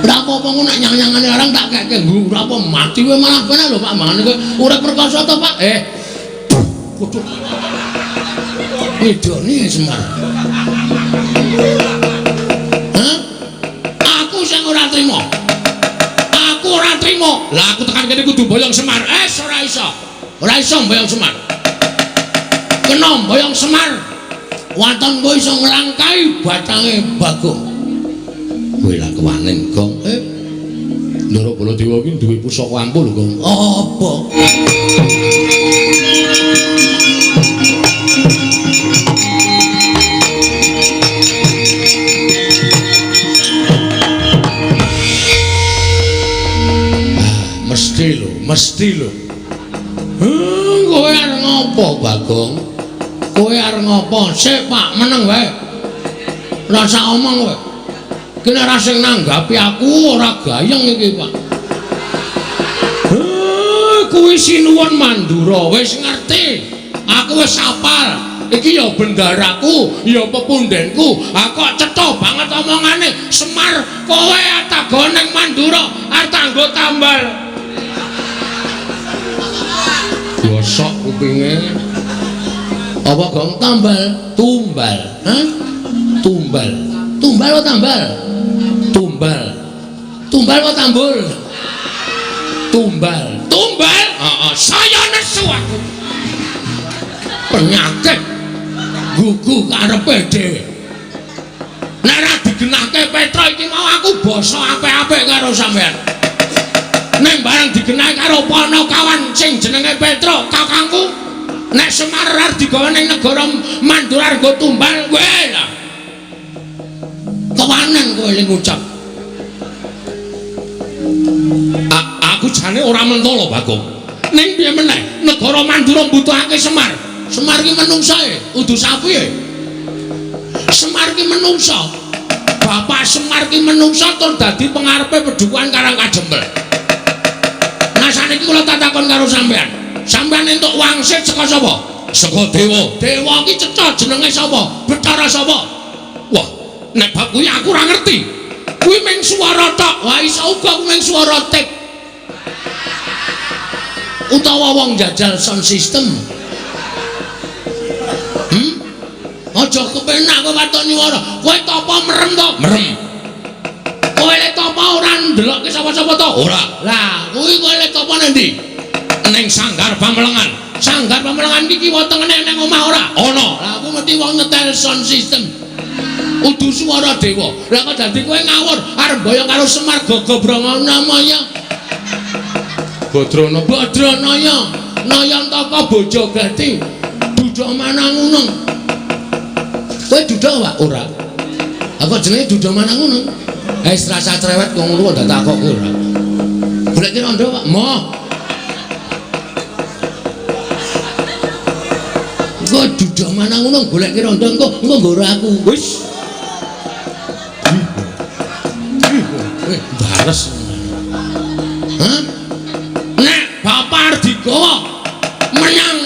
Ora apa-apa ngono nek nyang-nyangane arang tak keke nggo ora apa mati kowe malah penak lho Pak mangane kowe urip perkasa to Pak. Kudu. Ngidoni Semar. Hah? Aku sing ora trima. Aku ora trima. Lah aku tekan kene kudu boyong Semar. Ora iso. Ora iso boyong Semar. Kena boyong Semar. Waton kowe iso nglangkai batange Bagong. Kowe lah kewanen, Gong. Ndara Baladewa iki duwe pusaka ampuh lho, Gong. Apa? Mesti lho, mesti lho. Kowe arep ngopo, Bagong? Kowe arep ngopo? Sik, Pak, meneng wae. Rasa omong kowe. Ki nek ora sing nanggapi aku ora gayeng iki, Pak. Kuwi sinuwun Mandura, wis ngerti. Aku wis hafal. Iki ya bendaraku, ya pepundenku. Ha kok cetha banget omongane. Semar, kowe atago ning Mandura arep tanggo tambal. Bosok kupinge. Apa gong tambal? Tumbal. Hah? Tumbal. Tumbal apa tambal? Tumbal. Tumbal apa tambul? Tumbal. Tumbal? Heeh, saya nesu aku. Penyakit gugu karepe dhewe. Nek ora digenahke Petra iki mau aku basa apik-apik karo sampean. Nek bareng digenahke karo Panakawan sing jenenge Petra, kakangku, nek Semar arep digawa ning negara Mandura nggo tumbal, kowe lah. Kewanen kowe ling ngucap. Aku jane ora mentolo, Bagong. Ning piye meneh, negara Mandura mbutuhake Semar. Semar ki menungsa e, udu sapi e. Semar ki menungsa. Bapak Semar ki menungsa tur dadi pengarepe pedukuhan Karang Kadempel. Nah saniki kula tak takon karo sampean. Sampean entuk wangsit saka sapa? Saka dewa. Dewa ki cetha jenenge sapa? Bathara sapa? Wah, nek bab kuwi aku ora ngerti. Kuwi mung swara tok. Wah, iso uga kuwi mung swara tip. Utawa wong jajal sound system. Aja kepenak kowe waton nyuwara. Kowe tapa merem to? Merem. Kowe lek tapa ora ndelokke sapa-sapa to? Ora. Lah, kuwi kowe lek tapa nang ndi? Ning Sanggar Pamelengan. Sanggar Pamelengan iki kiwa tengene ning omah ora? Ana. Lah aku mesti wong nyetel sound system. Udu swara dewa. Lah kok dadi kowe ngawur arep mboyong karo Semar Gogobrongono maya. Badrana Badranaya Nayantaka bojo gati. Duda Manangunung. Kowe duda Pak? Ora. Aku jenenge duda Manangunung. Wis rasa cerewet kok ngono kok takokke ora. Golek rondo Pak. Moh. Engko duda Manangunung golek rondo engko engko nggoro aku. Wis. Bales. Hah? Nek bapak arep digawa menyang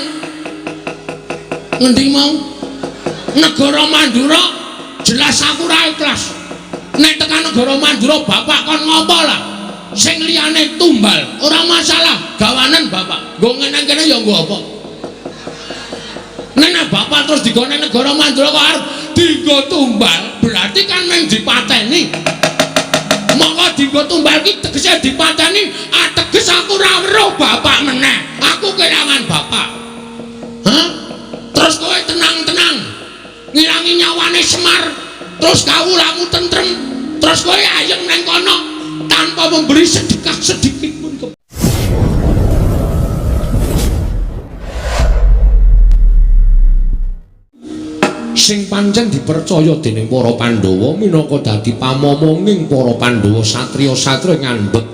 ngendi mau? Negara Mandura jelas aku ora ikhlas. Nek tekan negara Mandura bapak kon ngopo lah? Sing liyane tumbal, ora masalah, gawanen bapak. Nggo ngene kene ya nggo apa? Nek bapak terus digawa nang negara Mandura kok arep dienggo tumbal, berarti kan mung dipateni. Monggo dienggo tumbal ki tegese dipateni, ateges aku ora weruh bapak meneh. Aku kelangan bapak. Hah? Terus kowe tenang-tenang ngilangi nyawane Semar, terus kawulamu tentrem, terus kowe ayem nang kono tanpa memberi sedekah sedikit pun ke sing pancen dipercaya dening para Pandhawa minangka dadi pamomonging para Pandhawa satriya-satriya ngandhut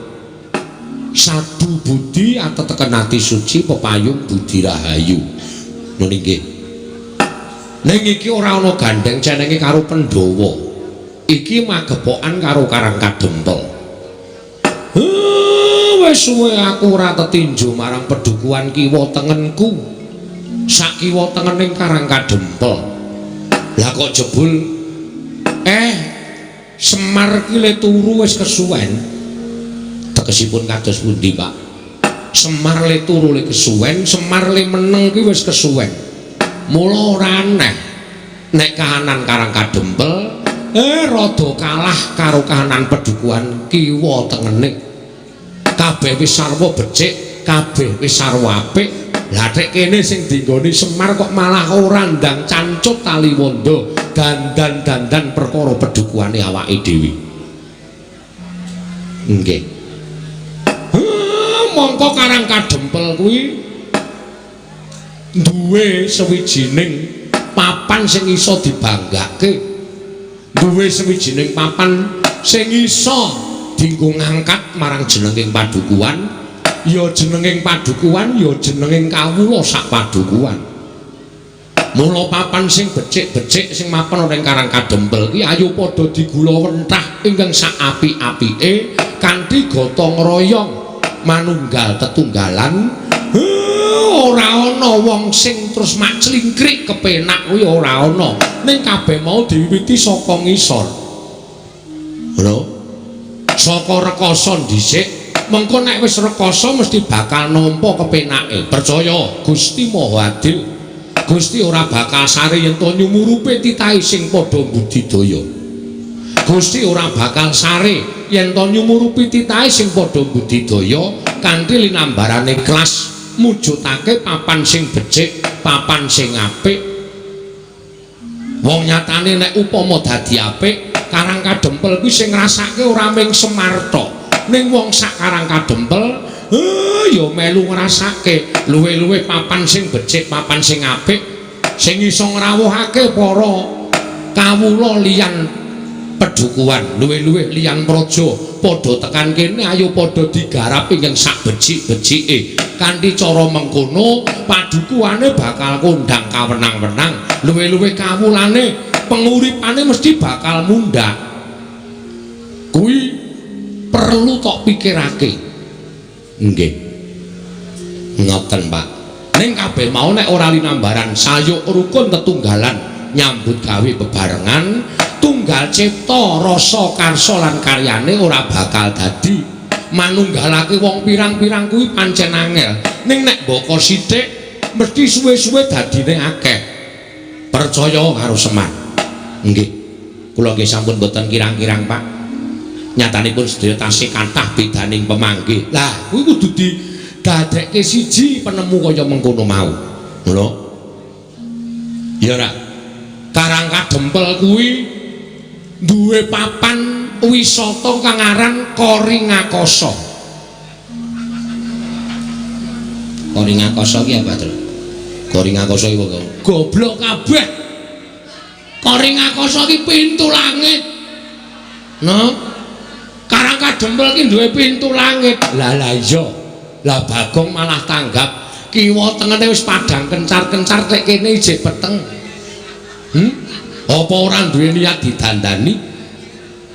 sadu budi ateteken ati suci pepayung budi rahayu. Ngono nggih. Ning iki ora ana gandheng cenenge karo Pandhawa. Iki magepokan karo Karang Kadempel. Wis suwe aku ora tetinju marang pedukuhan kiwa tengenku. Sak kiwa tengening Karang Kadempel. Lah kok jebul Semar ki le turu wis kesuwen. Tegesipun kados pundi, Pak? Semar le turu le kesuwen, Semar le meneng ki wis kesuwen. Mula ora aneh nek kahanan Karang Kadempel rada kalah karo kahanan pedukuhan kiwa tengene. Kabeh wis sarwa becik, kabeh wis sarwa apik. Lah nek kene sing dinggoni Semar kok malah ora ndang cancut tali wanda, dandan-dandan perkara pedukuhane awake dhewe. Nggih. Mongko Karang Kadempel kuwi duwe sawijining papan sing iso dibanggake. Duwe sawijining papan sing iso dienggo ngangkat marang jenenging padukuhan. Ya jenenging padukuhan, ya jenenging kawula sak padukuhan. Mula papan sing becik-becik sing mapan ana ing Karang Kadempel ki ayo padha digulawentah ingkang sak apik-apike kanthi gotong royong manunggal tetunggalan. Ora ana wong sing terus mak clingkrik kepenak kuwi ora ana. Ning kabeh mau diwiwiti saka ngisor. Lho. Saka rekasa dhisik. Mengko nek wis rekasa mesti bakal nampa kepenake. Percaya Gusti Maha Adil. Gusti ora bakal sare yen to nyumurupe titahe sing padha budidaya. Gusti ora bakal sare yen to nyumurupi titahe sing padha budidaya kanthi linambarane ikhlas mujudake papan sing becik, papan sing apik. Wong nyatane nek upama dadi apik, Karang Kadempel kuwi sing ngrasake ora mung Semar tok. Ning wong sak Karang Kadempel ya melu ngrasake luwih-luwih papan sing becik, papan sing apik, sing iso ngrawuhake para kawula liyan pedukuhan, luwih-luwih liyan praja padha tekan kene ayo padha digarap ingkang sak becik-becike. Kanthi cara mengkono padukuhane bakal kondang kawenang-wenang, luwih-luwih kawulane penguripane mesti bakal mundhak. Kuwi perlu tok pikirake. Nggih. Ngoten, Pak. Ning kabeh mau nek ora linambaran sayuk rukun tetunggalan nyambut gawe bebarengan, tunggal cipta rasa karsa lan karyane ora bakal dadi. Manunggalake wong pirang-pirang kuwi pancen angel. Ning nek mbaka sithik mesti suwe-suwe dadine akeh. Percaya karo Semar. Nggih. Kula nggih sampun boten kirang-kirang, Pak. Nyatanipun sedaya tasih kathah bedaning pemanggih. Lah, kuwi kudu didadekke siji penemu kaya mengkono mau. Ngono. Ya ora. Karang Kadempel kuwi duwe papan wisata kang aran Koringakasa. Koringakasa ki apa, Tru? Koringakasa iki kok goblok kabeh. Koringakasa ki pintu langit. No? Karang Kadempel ki duwe pintu langit. Lah lah iya. Lah Bagong malah tanggap kiwa tengene wis padhang kencar-kencar tek kene ijik peteng. Apa ora duwe niat didandani?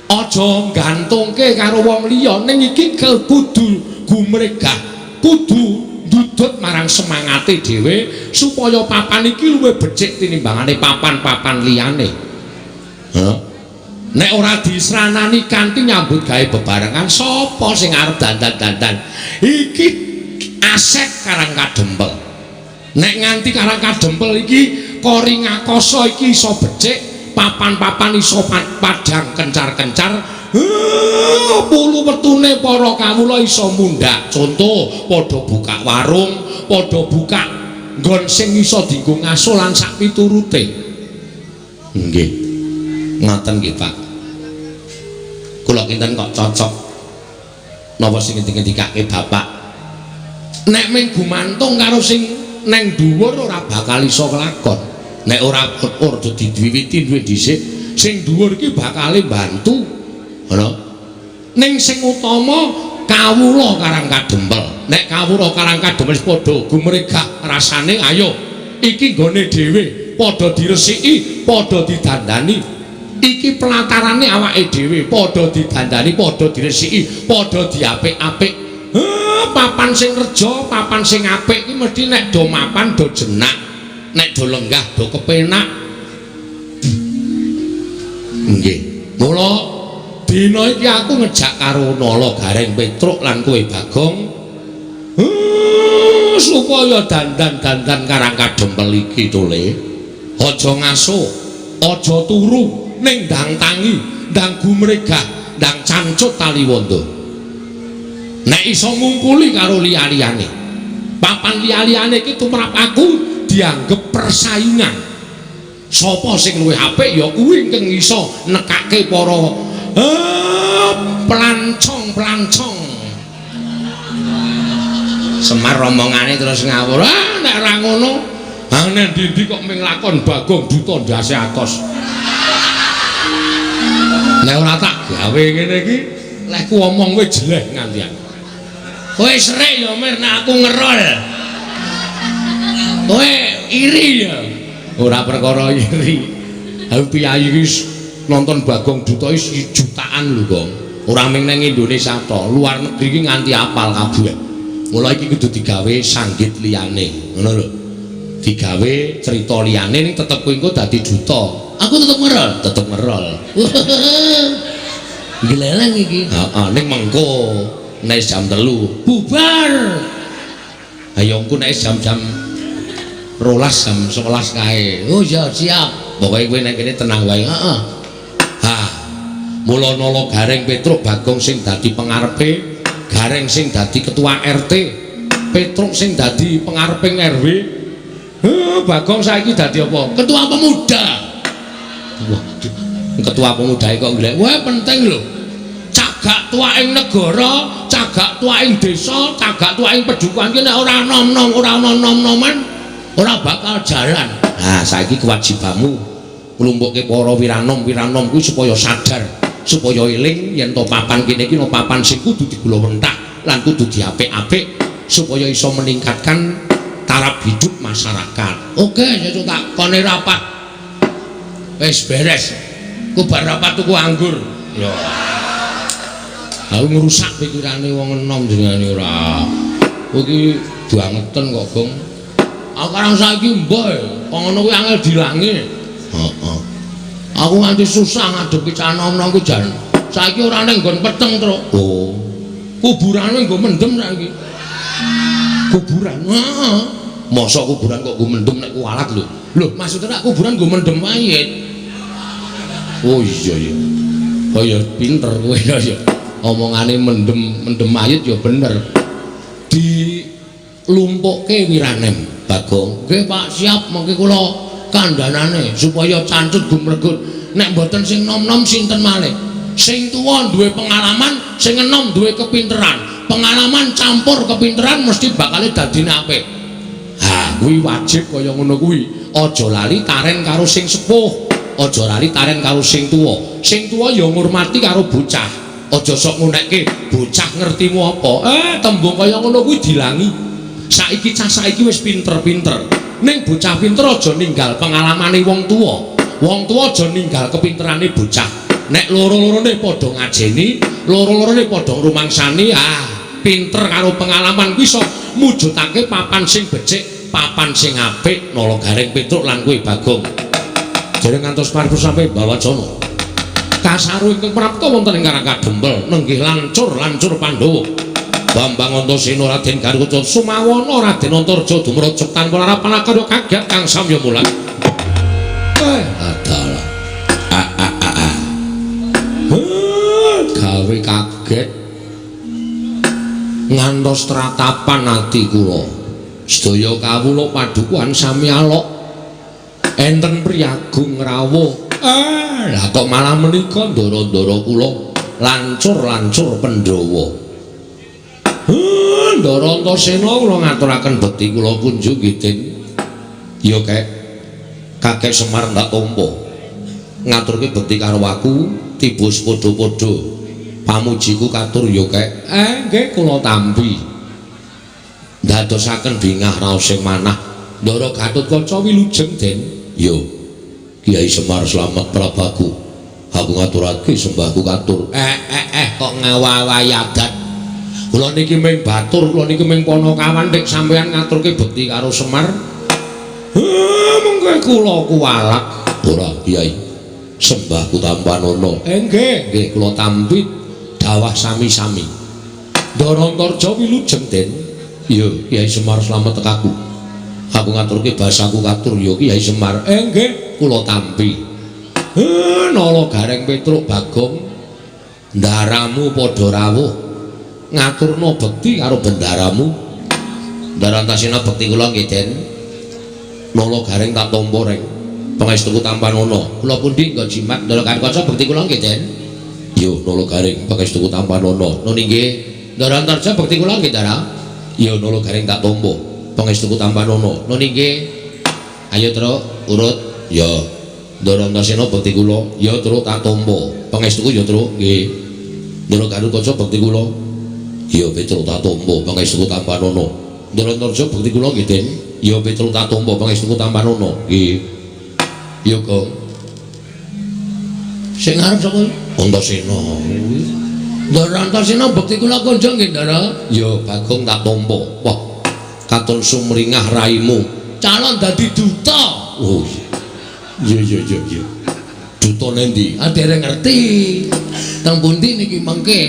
Aja gantungke karo wong liya, ning iki kudu gumregah, kudu ndudut marang semangate dhewe supaya papan iki luwih becik tinimbangane papan-papan liyane. Hah? Nek ora disranani kanthi nyambut gawe bebarengan, sapa sing arep dandan-dandan? Iki aset Karang Kadempel. Nek nganti Karang Kadempel iki Koringakasa iki iso becik, papan-papan iso padhang kencar-kencar, pulu wetune para kawula iso mundhak. Contoh, padha buka warung, padha buka nggon sing iso dienggo ngaso lan sak piturute. Nggih. Ngoten nggih, Pak. Kula kinten kok cocok napa sing ngendikake Bapak. Nek mung gumantung karo sing neng dhuwur ora bakal iso kelakon. Nek ora ora diwiwiti duwe dhisik, sing dhuwur iki bakale mbantu. Ngono. Ning sing utama kawula Karang Kadempel. Nek kawula Karang Kadempel wis padha gumregah rasane, ayo iki nggone dhewe, padha diresiki, padha didandani. Iki pelatarane awake dhewe, padha didandani, padha diresiki, padha diapik-apik. Papan sing reja, papan sing apik iki mesti nek do mapan do jenak, nek do lenggah do kepenak. Nggih. Mula Dina iki aku ngejak karo Nala Gareng Petruk lan kowe Bagong. Supaya dandan-dandan Karang Kadempel iki tole. Aja ngaso, aja turu ning ndang tangi, ndang gumregah, ndang cancut taliwondo. Nek iso ngungkuli karo liya-liyane. Papan liya-liyane iki tumrap aku dianggep persaingan. Sapa sing luwih apik ya kuwi ingkang iso nekake para pelancong-pelancong. Semar omongane terus ngawur. Ah nek ora ngono, ah nek ndi-ndi kok ming lakon Bagong Duta ndase atos. Nek ora tak gawe ngene iki, lehku omong kowe jeleh ngantian. Kowe serik ya Mir nek aku ngerol. Kowe iri ya. Ora perkara iri. Aku piyayi iki nonton Bagong Duta iki jutaan lho, Gong. Ora mung nang Indonesia to, luar negeri iki nganti apal kabeh. Mula iki kudu digawe sanggit liyane, ngono lho. Digawe cerita liyane ning tetep kowe engko dadi duta. Aku tetep ngerol, tetep ngerol. Gleleng iki. Heeh, ning mengko nek jam 3 bubar. Ayo engko nek jam-jam 12 jam 11 kae. Oh ya siap. Pokoke kowe nek kene tenang wae. Heeh. Ha. Mula Nala Gareng Petruk Bagong sing dadi pengarepe, Gareng sing dadi ketua RT, Petruk sing dadi pengareping RW. Bagong saiki dadi apa? Ketua pemuda. Waduh, ketua pemuda kok nglek. Wah, penting lho. Cagak tuwaking negara, cagak tuwaking desa, cagak tuwaking pedukuhan ki nek ora nom-nom, ora ana nom-noman, ora bakal jalan. Nah, saiki kewajibanmu nglumpukke para wiranom-wiranom kuwi supaya sadar, supaya eling yen to papan kene iki no papan sing kudu digulawentah lan kudu diapik-apik supaya iso meningkatkan taraf hidup masyarakat. Oke, sesuk tak kone rapat. Wis beres. Ku bar rapat tuku anggur. Ya. Aku ngrusak pikirane wong enom jenengane ora. Kowe iki bangeten kok, Gong. Aku karang saiki mbah, kok ngono kuwi angel dilangi. Heeh. Aku nganti susah ngadepi cah nom-nom ku jan. Saiki ora ning nggon peteng, Truk. Oh. Kuburane nggo mendem saiki. Kuburan. Heeh. Mosok kuburan kok nggo mendem nek kualat lho. Lho, maksudnya nek kuburan nggo mendem mayit. Oh iya iya. Oh iya pinter kowe ya ya. Omongane mendem mendem mayit ya bener. Dilumpukke wiranem, Bagong. Nggih Pak, siap mengke kula kandhanane supaya cancut gumregut. Nek mboten sing nom-nom sinten malih? Sing tuwa duwe pengalaman, sing enom duwe kepinteran. Pengalaman campur kepinteran mesti bakale dadine apik. Ha, kuwi wajib kaya ngono kuwi. Aja lali taren karo sing sepuh, aja lali taren karo sing tuwa. Sing tuwa ya ngurmati karo bocah. Aja sok ngunekke bocah ngertimu apa. Tembung kaya ngono kuwi dilangi. Saiki cah saiki wis pinter-pinter. Ning bocah pinter aja ninggal pengalamane wong tuwa. Wong tuwa aja ninggal kepinterane bocah. Nek loro-lorone padha ngajeni, loro-lorone padha ngrumangsani, ah, pinter karo pengalaman kuwi iso mujudake papan sing becik, papan sing apik. Nala Gareng Petruk lan kowe Bagong. Jare ngantos paripurna sampe bawacana. Kasaru ingkang prapta wonten ing Karang Kadempel nenggih lancur-lancur Pandhawa. Bambang Antasena Raden Garuda Sumawana Raden Antarja dumraja tanpa larapan akarya kagiat kang samya mulat. Adalah. Ah ah ah ah. Gawe kaget. Ngantos tratapan ati kula. Sedaya kawula padukuhan sami alok. Enten priyagung rawuh. Ah, lah kok malah menika ndara-ndara kula lancur-lancur Pandhawa. Ndara Antasena kula ngaturaken bekti kula kunjung nggih, Den. Ya kek Kakek Semar ndak tampa. Ngaturke bekti karo aku tiba padha-padha. Pamujiku katur ya kek. Nggih kula tampi. Ndadosaken bingah raos sing manah. Ndara Gatotkaca wilujeng, Den. Yo. Kiai Semar slamet prabaku. Aku ngaturake sembahku katur. Kok ngawawahi adat. Kula niki ming batur, kula niki ming panakawan nek sampeyan ngaturke bekti karo Semar. Mengke kula kuwalak. Ora, Kiai. Sembahku tampanana. Nggih, nggih kula tampi dawah sami-sami. Ndara Antarja wilujeng, Den. Iya, Kyai Semar slamet tekaku. Aku ngaturke basaku katur ya Kyai Semar. Nggih, kula tampi. Nala Gareng Petruk Bagong, ndaramu padha rawuh ngaturna bekti karo bendaramu. Ndara Antasena bekti kula nggih, Den. Nala Gareng tak tampa reng. Pangestuku tampanana. Kula pundi nggo jimat Ndara Gatotkaca bekti kula nggih, Den. Yo Nala Gareng pangestuku tampanana. Nun inggih. Ndara Antarja bekti kula nggih, Ndara. Yo Nala Gareng tak tampa. Pangestuku tampanana. Nun inggih. Ayo Truk, urut. Ya. Ndara Antasena bekti kula. Ya Truk tak tampa. Pangestuku ya Truk nggih. Ndara Gatotkaca bekti kula. Ya Petruk tak tampa. Pangestuku tampanana. Ndara Antarja bekti kula nggih, Den. Ya Petruk tak tampa. Pangestuku tampanana. Nggih. Ya Gong. Sing ngarep sapa? Antasena. Ndara Antasena bekti kula konjong nggih, Ndara. Ya Bagong tak tampa. Wah, katon sumringah raimu. Calon dadi duta. Oh iya. Iya iya iya. Duta nendi? Ah dereng ngerti. Teng pundi niki mengke?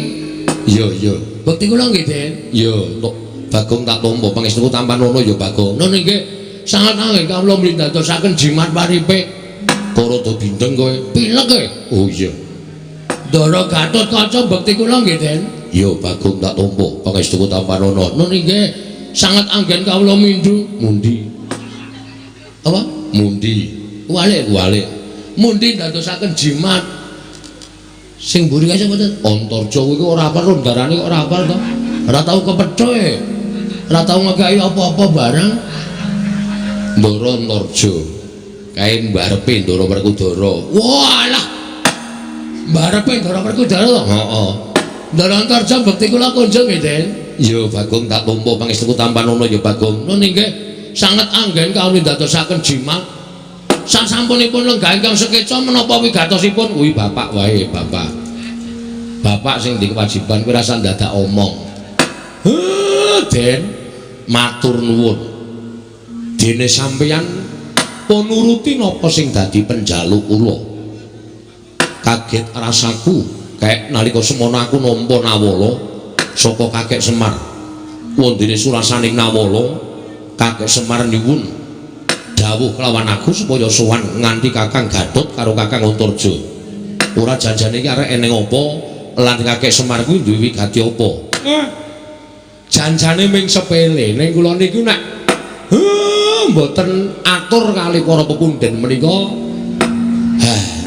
Iya iya. Bekti kula nggih, Den. Iya, Bagong tak tampa. Pangestuku tampanana ya Bagong. Nun inggih. Sanget anggen kawula mlindadosaken jimat paripe. Kok rada bindeng kowe? Pilek kowe? Oh iya. Ndara Gatotkaca bekti kula nggih, Den. Ya Bagong tak tampa. Pangestuku tampanana. Nun inggih. Sanget anggen kawula mindhu. Mundi. Apa? Mundi. Kuwalik, kuwalik. Mundi ndadosaken jimat. Sing mburi kae sapa, Den? Antarja kuwi ora hafal ndarane kok ora hafal to. Ora tau kepethuke. Ora tau ngekeki apa-apa barang. Ndara Antarja. Kae mbarepe Ndara Werkudara. Walah. Mbarepe Ndara Werkudara to? Heeh. Ndara Antarja bekti kula kunjung nggih, Den. Ya Bagong tak tampa pangestuku tampanana ya Bagong. Nun inggih. Sanget anggen kawula ndadosaken jimat. Sasampunipun lenggah ingkang sekeca menapa wigatosipun? Kuwi bapak wae, bapak. Bapak sing di kewajiban kuwi rasa ndadak omong. Heh, Den, matur nuwun. Dene sampeyan pun nuruti napa sing dadi penjaluk kula. Kaget rasaku kayak nalika semono aku nampa nawala saka Kakek Semar. Wondene surasaning nawala, Kakek Semar nyuwun dawuh kelawan aku supaya sowan nganti Kakang Gatot karo Kakang Antarja. Ora janjane iki arek eneng apa lan Kakek Semar kuwi duwe wigati apa? Janjane ming sepele ning kula niku nek mboten atur kali para pepundhen menika,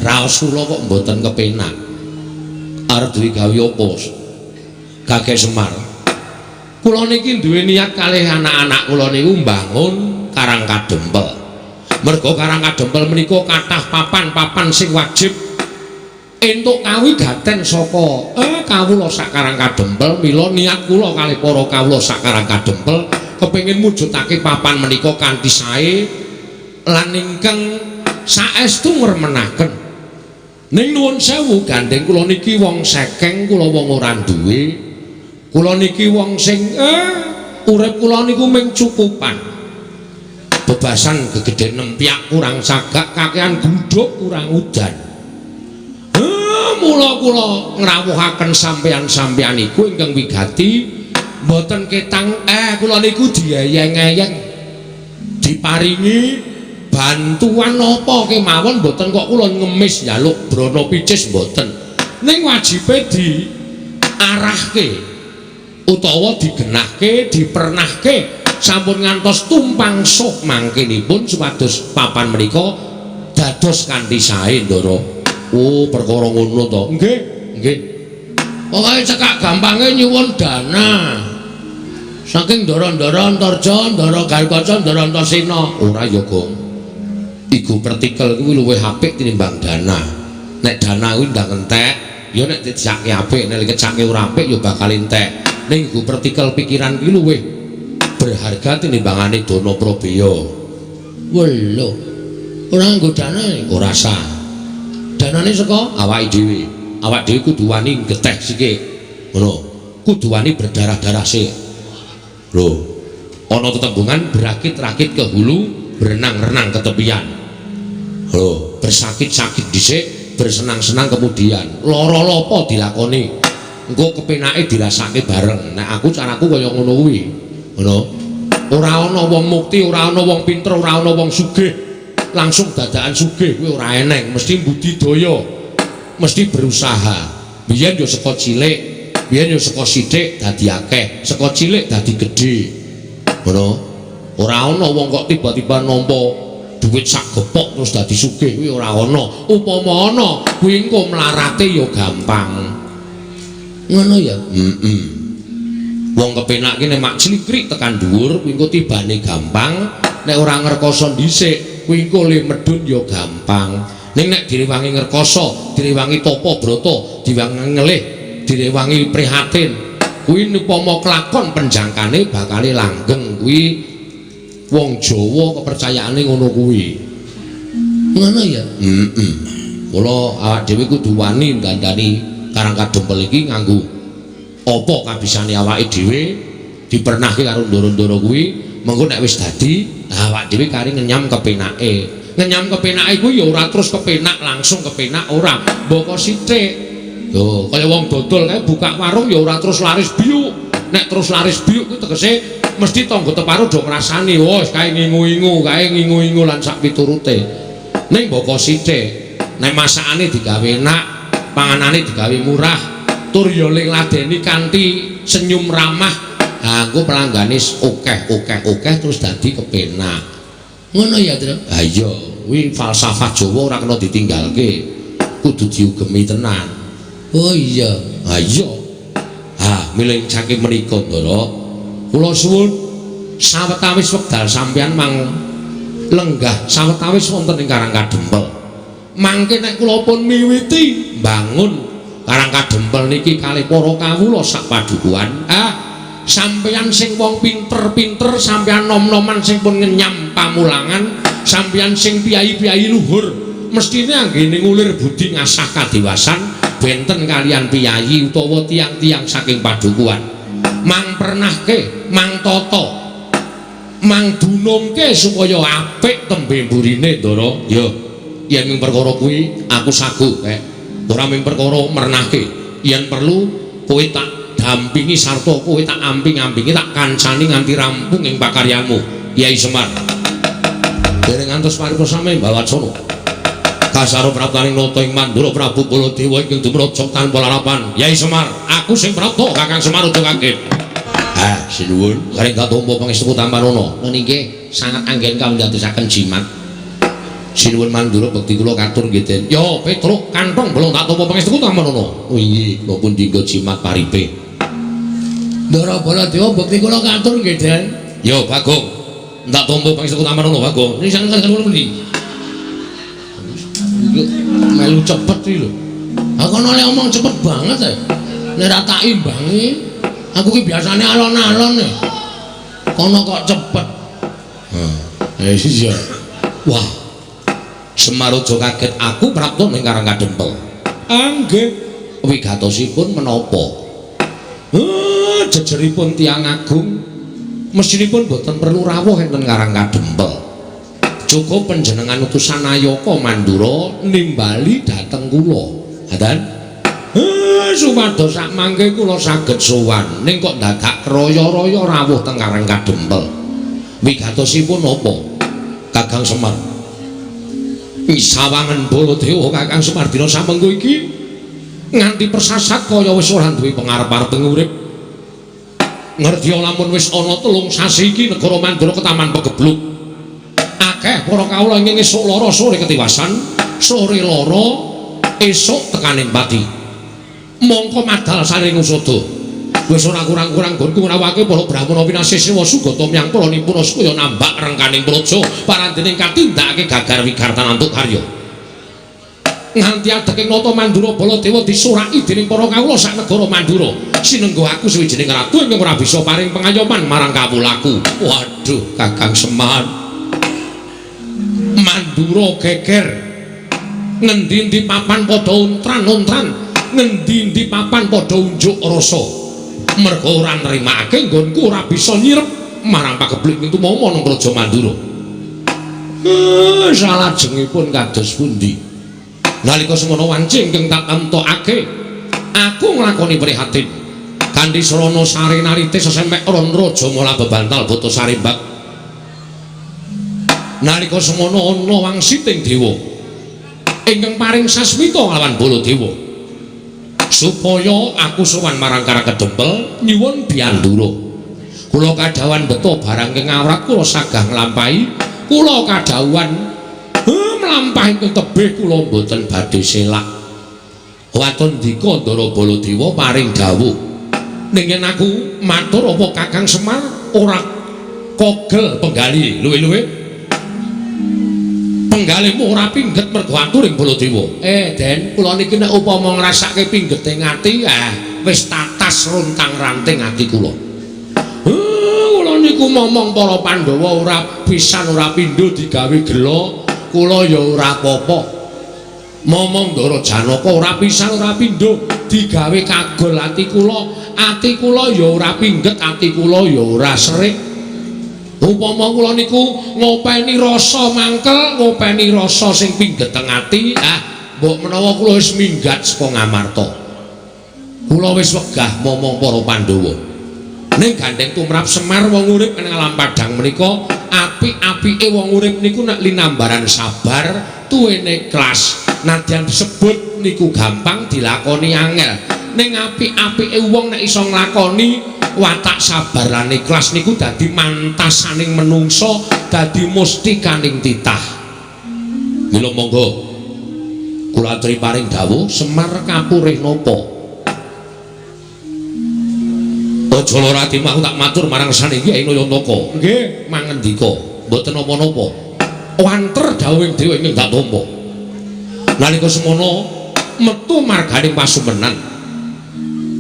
raos kula kok mboten kepenak. Arep duwe gawe apa Kakek Semar? Kula niki duwe niat kalih anak-anak kula niku mbangun Karang Kadempel. Merga Karang Kadempel menika kathah papan-papan sing wajib entuk kawigaten saka kawula sak Karang Kadempel. Mila niat kula kalih para kawula sak Karang Kadempel kepengin mujudake papan menika kanthi sae lan ingkang saestu ngremenaken. Ning nuwun sewu, gandeng kula niki wong sekeng, kula wong ora duwe. Kula niki wong sing urip kula niku ming cukupan. Bebasan gegeden nempyak kurang sagak, kakean gluduk kurang udan. Mula kula ngrawuhaken sampeyan-sampeyan iku ingkang wigati mboten ketang kula niku dieyeng-eyeng diparingi bantuan napa kemawon, mboten kok kula ngemis njaluk brana picis mboten. Ning wajibe diarahke utawa digenahke, dipernahke sampun ngantos tumpang suh mangkinipun supados papan menika dados kanthi sae, Ndara. Oh, perkara ngono to. Nggih, nggih. Pokoke cekak gampange nyuwun dana. Saking Ndara-ndara Antarja, Ndara Gatotkaca, Ndara Antasena. Ora ya, Gong. Iku pertikel kuwi luwih apik tinimbang dana. Nek dana kuwi ndang entek, ya nek dijake apik, nek dikecake ora apik ya bakal entek. Ning iku pertikel pikiran kuwi luwih berharga tinimbangane dana prabeya. Welo. Ora nganggo dana, ora sah. Danane saka awake dhewe. Awak dhewe kudu wani geteh sithik. Ngono. Kudu wani berdarah-darah sik. Lho, ana tetembungan berakit-rakit ke hulu, berenang-renang ke tepian. Lho, bersakit-sakit dhisik bersenang-senang kemudian. Lara lopo dilakoni. Engko kepenake dirasake bareng. Nek aku caraku kaya ngono kuwi. Ngono. Ora ana wong mukti, ora ana wong pinter, ora ana wong sugih. Langsung dadakan sugih kuwi ora eneng, mesti budidaya. Mesti berusaha. Biyen yo saka cilik, biyen yo saka sithik dadi akeh, saka cilik dadi gedhe. Ngono. Ora ana wong kok tiba-tiba nampa duit sak gepok terus dadi sugih kuwi ora ana. Upama ana, kuwi engko mlarate ya gampang. Ngono ya? Heeh. Wong kepenak ki nek mak clikrik tekan dhuwur kuwi engko tibane gampang, nek ora ngrekoso dhisik kuwi engko le medhun ya gampang. Ning nek direwangi ngrekoso, direwangi tapa brata, direwangi ngelih, direwangi prihatin, kuwi upama kelakon penjangkane bakale langgeng. Kuwi wong Jawa kepercayaane ngono kuwi. Ngono ya? Heeh. Mula awak dhewe kudu wani ndandani Karang Kadempel iki nganggo apa kabisane awake dhewe, dipernahke karo ndoro-ndoro kuwi, mengko nek wis dadi awak dhewe kari ngenyam kepenake. Ngenyam kepenake kuwi ya ora terus kepenak langsung kepenak ora, mboko sithik. Lho, kaya wong dodol kae buka warung ya ora terus laris biuk. Nek terus laris biuk kuwi tegese mesti tangga teparo do ngrasani, wah kae ngingu-ingu, kae ngingu-ingu lan sak piturute. Ning mboko sithik, nek masakane digawe enak, panganane digawe murah, tur ya ladeni kanthi senyum ramah, ha engko pelanggane akeh akeh akeh terus dadi kepenak. Ngono ya, Tru? Ha iya, kuwi falsafah Jawa ora kena ditinggalke. Kudu diugemi tenan. Oh iya. Ha iya. Ha, milih saking menika, Ndara. Kula suwun sawetawis wekdal sampeyan mang lenggah sawetawis wonten ing Karang Kadempel. Mangke nek kula pun miwiti mbangun Karang Kadempel niki kalih para kawula sak padukuhan, ah sampeyan sing wong pinter-pinter, sampeyan nom-noman sing pun ngenyam pamulangan, sampeyan sing piyayi-piyayi luhur, mestine anggene ngulir budi ngasah kadewasan benten kalian piyayi utawa tiang-tiang saking padukuhan. Mang pernahke, mang tata, mang dunungke supaya apik tembe mburine, Ndara. Ya, yen ming perkara kuwi aku sagu kek. Ora ming perkara mernahke, yen perlu kowe tak dampingi sarta kowe tak amping-ampingi, tak kancani nganti rampung ing pakaryanmu, Yai Semar. Dereng ngantos paripurna sami mbawacana. Kasaro praptaning nata ing Mandura Prabu Baladewa ingkang dumraja tanpa larapan. Yai Semar, aku sing prapta, Kakang Semar aja kaget. Ah, sinuwun, garing katampa pangestuku tampanana. Nggih, sangat anggen kawindadosaken jimat. Sinuwun Mandura bekti kula katur nggih, Den. Ya, Petruk kantong belum tak tampa pangestuku tampanana. Oh iya, kula pun dinggo jimat paripe. Ndara Baladewa bekti kula katur nggih, Den. Ya, Bagong. Tak tampa pangestuku tampanana, Bagong. Ini sangat kula pundi? Melu cepet iki lho. Aku ana le omong cepet banget e. Nek ora tak imbangi, aku ki biasane alon-alon e. Kono kok cepet. Heh, iya. Wah. Semar aja kaget, aku prapta ning Karang Kadempel. Nggih. Wigatosipun menapa? Jejeripun tiyang agung mestinipun boten perlu rawuh enten Karang Kadempel. Cukup panjenengan utusan Nayaka Mandura nimbali dhateng kula. Ngaten? Supados sak mangke kula saged sowan. Ning kok dadak kraya-raya rawuh teng Karang Kadempel. Wigatosipun napa? Kakang Semar. Sawangen Baladewa Kakang Semar dina samengko iki nganti persasat kaya wis ora duwe pengarep-arep urip. Ngerti lamun wis ana 3 sasi iki negara Mandura ketaman pegebluk. Akeh para kawula ingkang esuk lara sore ketiwasan, sore lara esuk tekaning pati. Mongko madal saring usada. Wis ora kurang-kurang gonku ngrawake para brahmana pinasih sewa sugata myang para nipuna supaya nambak rengkaning praja parandening katindakake gagar wigartan antuk karya. Nganti adeking nata Mandura Baladewa disuraki dening para kawula sak negara Mandura. Sinengga aku suwijining ratu ingkang ora bisa paring pengayoman marang kawulaku. Waduh, Kakang Semar. Mandura geger. Ngendi-endi papan padha untran-untran, ngendi-endi papan padha unjuk rasa. Merga ora nrimake nggonku ora bisa nyirep marang pagebluk ing tumama nang Praja Mandura. Salajengipun kados pundi? Nalika semono wanci ingkang tak temtokake, aku nglakoni prihatin. Kanthi srana sare narite sesemek ron raja mula bebantal buta sarimbak. Nalika semono ana wangsiting dewa ingkang paring sasmita lawan Baladewa supaya aku sowan marang Karang Kedempel nyuwun biandura. Kula kadhawuhan beto barang ing awrat kula sagah nglampahi, kula kadhawuhan mlampah ingkang tebih kula mboten badhe selak. Waton dika Ndara Baladewa paring dawuh, ning yen aku matur apa Kakang Semar ora kogel penggali luwe-luwe penggalihmu ora pingget mergo aturing Baladewa. Den, kula niki nek upama ngrasake pinggete ati, wis tatas rontang-ranting ati kula. Kula niku momong para Pandhawa ora pisan ora pindho digawe gela, kula ya ora apa-apa. Momong Ndara Janaka ora pisan ora pindho digawe kagol ati kula ya ora pingget, ati kula ya ora serik. Upama kula niku ngopeni rasa mangkel, ngopeni rasa sing pingget teng ati, mbok menawa kula wis minggat saka Ngamarta. Kula wis wegah momong para Pandhawa. Ning gandeng tumrap Semar wong urip ing alam padhang menika, apik-apike wong urip niku nek linambaran sabar, tuwene ikhlas. Nadyan disebut niku gampang dilakoni angel. Ning apik-apike wong nek iso nglakoni watak sabar lan ikhlas niku dadi mantasaning menungso, dadi mustikaning titah. Mila monggo kula aturi paring dawuh Semar kapurih napa? Aja lara atimu, aku tak matur marang saniki Kyai Nayantaka. Nggih, mangendika, mboten napa-napa. Wanter dawuhing dewa ingkang tak tampa. Nalika semono metu marganing pasumenan.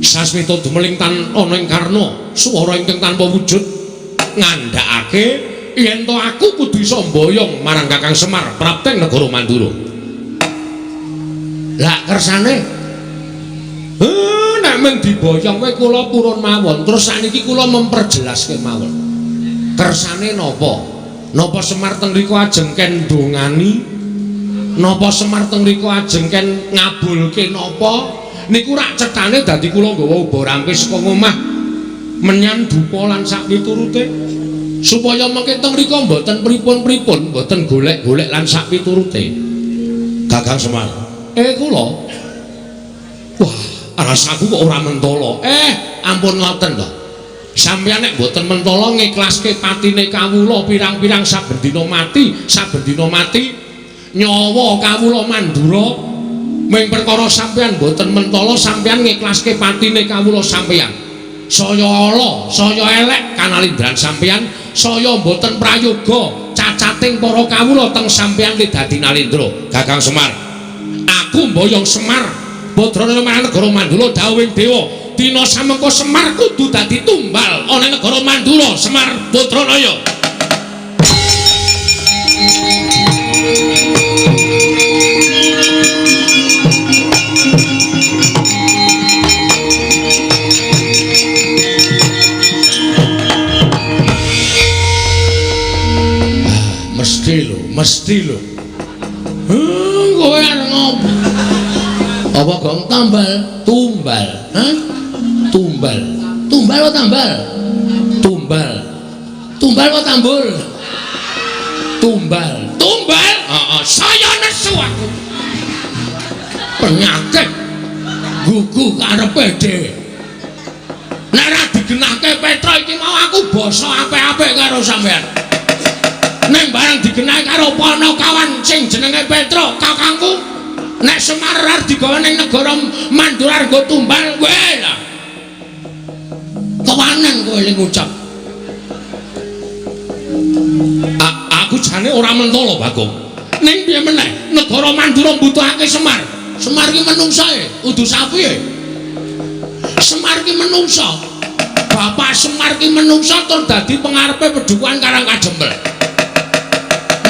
Sasmita dumeling tan ana ing karna, swara ingkang tanpa wujud ngandhakake yen to aku kudu iso mboyong marang Kakang Semar prapteng negara Mandura. Lah kersane nek mung diboyong kowe kula purun mawon. Terus sakniki kula memperjelas kemawon. Kersane napa? Napa Semar teng mriku ajeng ken ndongani? Napa Semar teng mriku ajeng ken ngabulke napa? Niku rak cethane dadi kula nggawa uba rampis saka ngomah menyan dupa lan sak piturute supaya mengke teng mriku mboten pripun-pripun, mboten golek-golek lan sak piturute. Kakang Semar, kula. Wah, rasaku kok ora mentala. Ampun ngoten to. Sampeyan nek mboten mentala ngiklaske patine kawula pirang-pirang saben dina mati, saben dina mati nyawa kawula Mandura. Ming perkara sampeyan mboten mentala, sampeyan ngiklaske patine kawula sampeyan. Saya ala, saya elek kanalindran sampeyan, saya mboten prayoga cacating para kawula teng sampeyan li dadi nalindra. Kakang Semar, aku mboyong Semar Badrana marang negara Mandura dawuhing dewa, dina samengko Semar kudu dadi tumbal ana negara Mandura. Semar Badranaya. Mesti lho, mesti lho. Kowe arep ngopo? Apa gong tambal? Tumbal. Hah? Tumbal. Tumbal apa tambal? Tumbal. Tumbal apa tambul? Tumbal. Tumbal? Heeh, saya nesu aku. Penyakit gugu karepe dhewe. Nek ora digenahke Petra iki mau aku basa apik-apik karo sampean. Ning barang digenahi karo Panakawan sing jenenge Petra, kakangku, nek Semar arep digawa ning negara Mandura nggo tumbal kowe lah. Kewanen kowe ling ngucap. Aku jane ora mentala, Bagong. Ning piye meneh, negara Mandura mbutuhake Semar. Semar ki menungsae, udu sapi. Semar ki menungsa. Bapak Semar ki menungsa tur dadi pengarepe pedukuhan Karang Kajempel.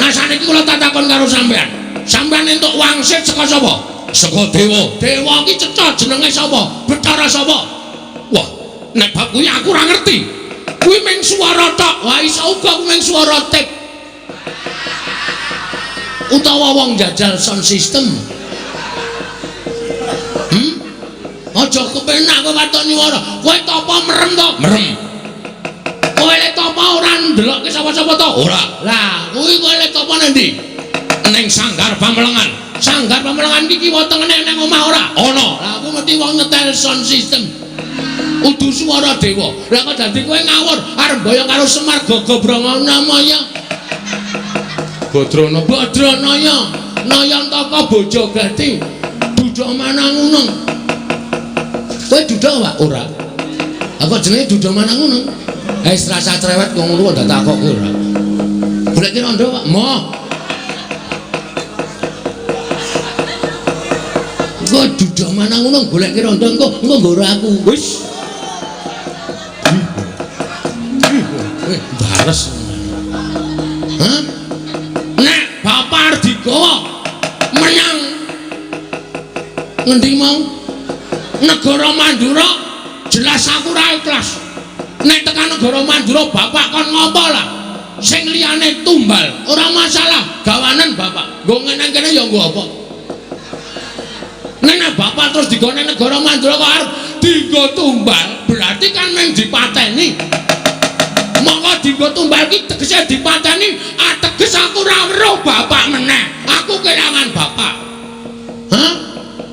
Nah saniki kula tak takon karo sampean. Sampean entuk wangsit saka sapa? Saka dewa. Dewa ki cetha jenenge sapa? Bathara sapa? Wah, nek bab kuwi aku ora ngerti. Kuwi mung swara tok. Wah, iso uga kuwi mung swara tip. Utawa wong jajal sound system. Aja kepenak kowe waton nyuwara. Kowe tapa merem to? Merem. Kowe lek tapa ora ndelokke sapa-sapa to? Ora. Lah, kuwi kowe lek tapa nang ndi? Ning Sanggar Pamelengan. Sanggar Pamelengan iki kiwa tengene nang omah ora? Ana. Lah aku mesti wong nyetel sound system. Udu swara dewa. Lah kok dadi kowe ngawur arep mboyong karo Semar Gogobrongono maya. Badrana Badranaya Nayantaka Bojogati Duda Manangunung. Kowe duda Pak? Ora. Aku jenenge Duda Manangunung. Wis rasa cerewet kok ngono kok takokke ora. Golek rondo Pak? Moh. Kok Duda Manangunung golek rondo engko engko nggoro aku. Wis. Bares. Hah? Nek bapak arep digawa menyang ngendi mau? Negara Mandura jelas aku ora ikhlas. Nek tekan negara Mandura bapak kon ngopo lah? Sing liyane tumbal, ora masalah, gawanen bapak. Nggo ngene kene ya nggo apa? Nek bapak terus digawa nang negara Mandura kok arep dienggo tumbal, berarti kan mung dipateni. Monggo dienggo tumbal ki tegese dipateni, ateges aku ora weruh bapak meneh. Aku kelangan bapak. Hah?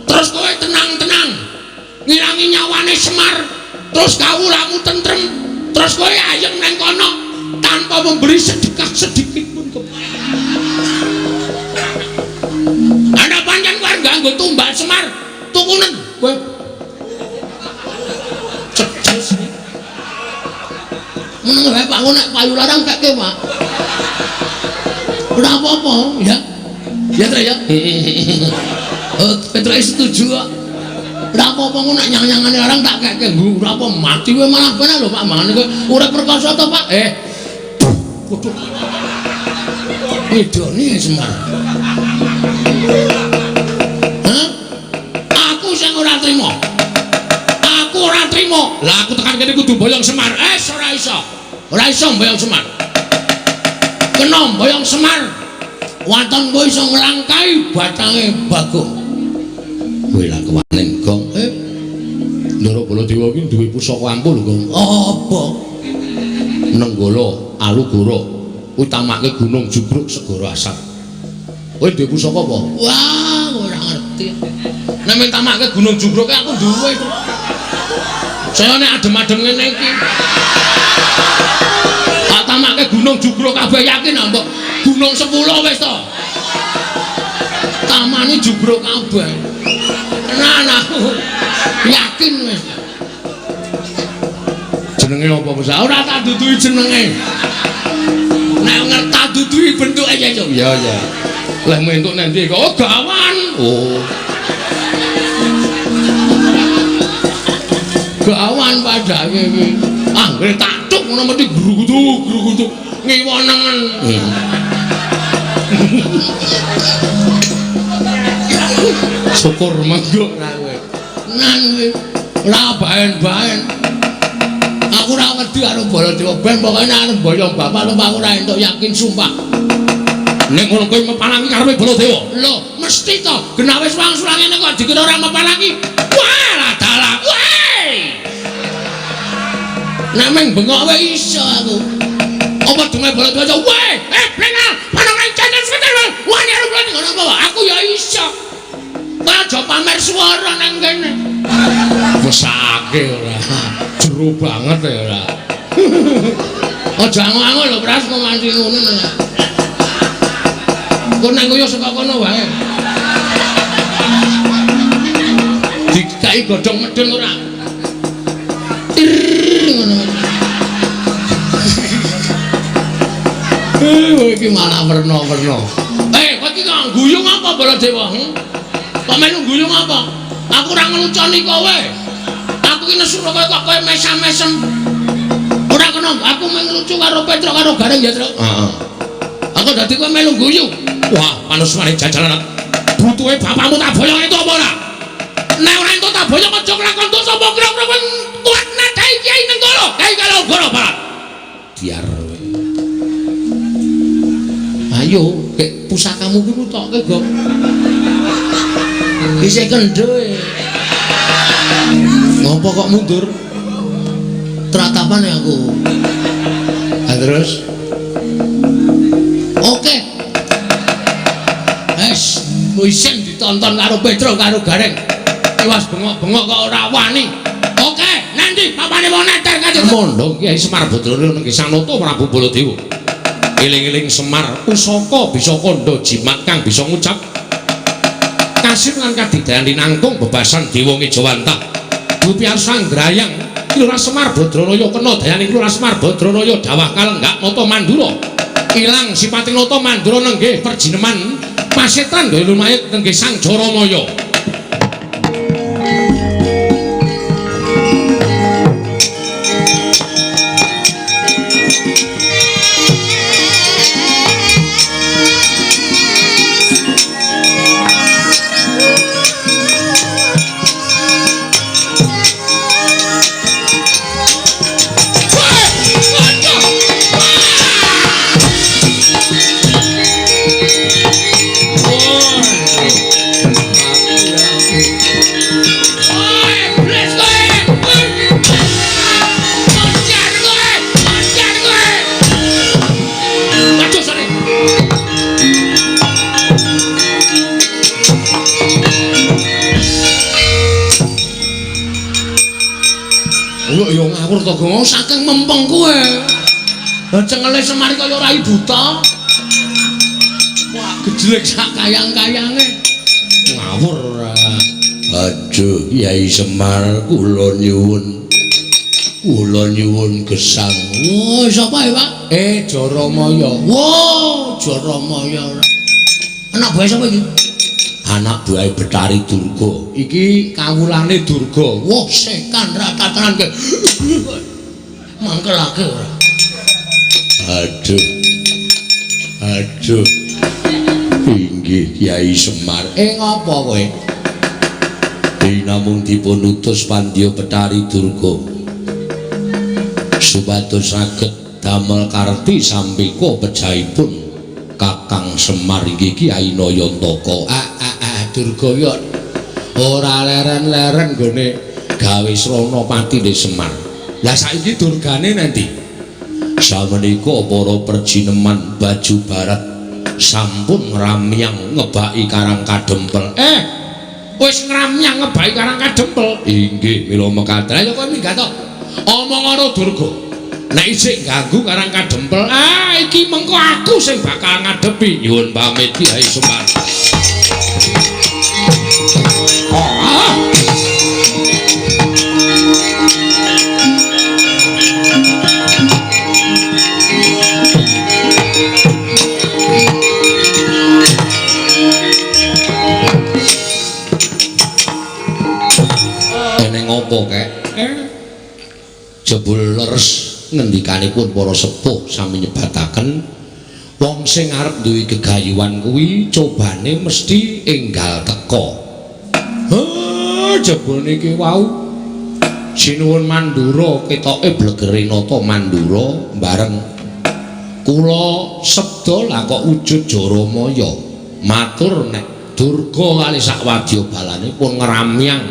Terus kowe tenang-tenang ngilangi nyawane Semar, terus kawulamu tentrem, terus kowe ayem nang kono tanpa memberi sedekah sedikit pun ke. Ana pancen kowe nganggo tumbal Semar, tukunen kowe. Cedes. Meneng wae Pak, nek payu larang keke, Pak. Ora apa-apa, ya. Ya, Tru ya. Oh, Petroke setuju kok. Ora apa-apa ngono nek nyang-nyangane larang tak keke. Ora apa mati kowe malah penak lho Pak, mangane kowe urip perkasa to, Pak? Waduh. Ngidoni Semar. Hah? Aku sing ora trima. Aku ora trima. Lah aku tekan kene kudu mboyong Semar. Ora iso. Ora iso mboyong Semar. Kena mboyong Semar. Waton kowe iso nglangkai batange Bagong. Kowe lah kewanen, Gong. Ndara Baladewa iki duwe pusaka ampuh lho, Gong. Apa? Nenggala Alugoro utamake Gunung Jugruk Segara Asap. Kowe duwe pusaka apa? Wah, ora ngerti. Nek mintamake Gunung Jugruk aku duwe. Saya nek adem-adem ngene iki. Tak tamake Gunung Jugruk kabeh yakin ah, mbok. Gunung 10 wis to. Tamane jugruk kabeh. Tenan aku. Yakin wis. Jenenge apa, Bos? Ora tak duduhi jenenge. Nek ngerti tak duduhi bentuke ya, Cuk. Ya, ya. Lah entuk nang ndi kok? Oh, gawan. Oh. Gawan padake iki. Anggere tak tuk ngono mesti grugutuk-grugutuk ngiwa nengen. Syukur menggok ra kowe. Nang kowe ora baen-baen. Aku ora wedi karo Baladewa ben pokoke nek arep mboyong bapak lho aku ora entuk yakin sumpah. Nek ngono kowe mepalangi karepe Baladewa. Lho, mesti to. Genah wis wangsul ngene kok dikira ora mepalangi. Wah, lah dalah. Weh. Nek meng bengok wae iso aku. Apa dunge Baladewa? Weh, blengal, panongan cacat sekitar. Wani arep ngono apa? Aku ya iso. Kowe aja pamer swara nang kene. Mesake ora. Jero banget ya ora. Aja ango-ango lho Pras kok nganti ngono. Kok nang koyo saka kono wae. Dikai godhong medun ora. Tir ngono. Kowe iki malah werna-werna. Kowe iki kok guyung apa Baladewa? Kok melu guyung apa? Aku ora ngeluconi kowe. Aku ki nesu kowe kok kowe mesam-mesem. Ora kena, aku mung lucu karo Petruk karo Gareng ya, Truk. Heeh. Aku dadi kowe melu guyu. Wah, panusmane jajalan. Butuhe bapakmu tak boyong itu apa ora? Nek ora entuk tak boyong aja nglakon dosa apa kira-kira kowe kuat nadai Kyai Nenggala. Kyai Kalogoro, Pak. Diar. Ayo, kek pusakamu ki tokke, Gong. Isih kendho e. Ngopo kok mundur? Tratapan ya aku. Nah, terus? Oke. Wes, isin ditonton karo Petro karo Gareng. Tiwas bengok-bengok kok ora wani. Oke, nanti papane wong neter kanjeng. Mondong Kyai Semar Badrana nenggih Sanata Prabu Baladewa. Eling-eling Semar pusaka bisa kandha jimat kang bisa ngucap kasir lan kadidayan linangkung bebasan dewa ngejawantah. Dupi Sanggrayang Lurah Semar Badranaya kena dayaning Lurah Semar Badranaya dawah kalenggak nata Mandura. Ilang sipating nata Mandura nenggih perjineman pasetan gawe lumayit nenggih Sang Jaramaya. Ngawur to Gong, saking mempeng kowe. Lah cengele Semar kaya rai buta. Wah, gejlek sak kayang-kayange. Ngawur ora. Aduh, Kyai Semar kula nyuwun. Kula nyuwun gesang. Wah, sapa ya, Pak? Jaramaya. Wah, Jaramaya ora. Anak buah sapa iki? Anak buahe Bathari Durga. Iki kawulane Durga. Wah, sekan ratatanan kowe. Mangkelake ora. Aduh. Aduh. Inggih Kyai Semar. Ngopo kowe? Dinamung dipun utus pandya Bathari Durga. Supados saged damel karti sampika pejahipun Kakang Semar inggih Kyai Nayantaka. Durga yo ora leren-leren nggone gawe srana patine Semar. Lah saiki durgane nanti? Samenika para perjineman baju barat sampun ngramyang ngebaki Karang Kadempel. Wis ngramyang ngebaki Karang Kadempel. Inggih, mila mekaten. Ayo kowe minggat to. Omong karo Durga. Nek isih ganggu Karang Kadempel, iki mengko aku sing bakal ngadepi. Nyuwun pamit Kyai Semar. Eneng apa kek? Jebul leres ngendikanipun para sepuh sami nyebataken wong sing arep duwe gegayuhan kuwi cobane mesti enggal teka. Jebul niki wau sinuwun Mandura ketoke blegere nata Mandura bareng kula sabda lah kok wujud Jaramaya matur nek Durga kali sak wadya balane pun ngramyang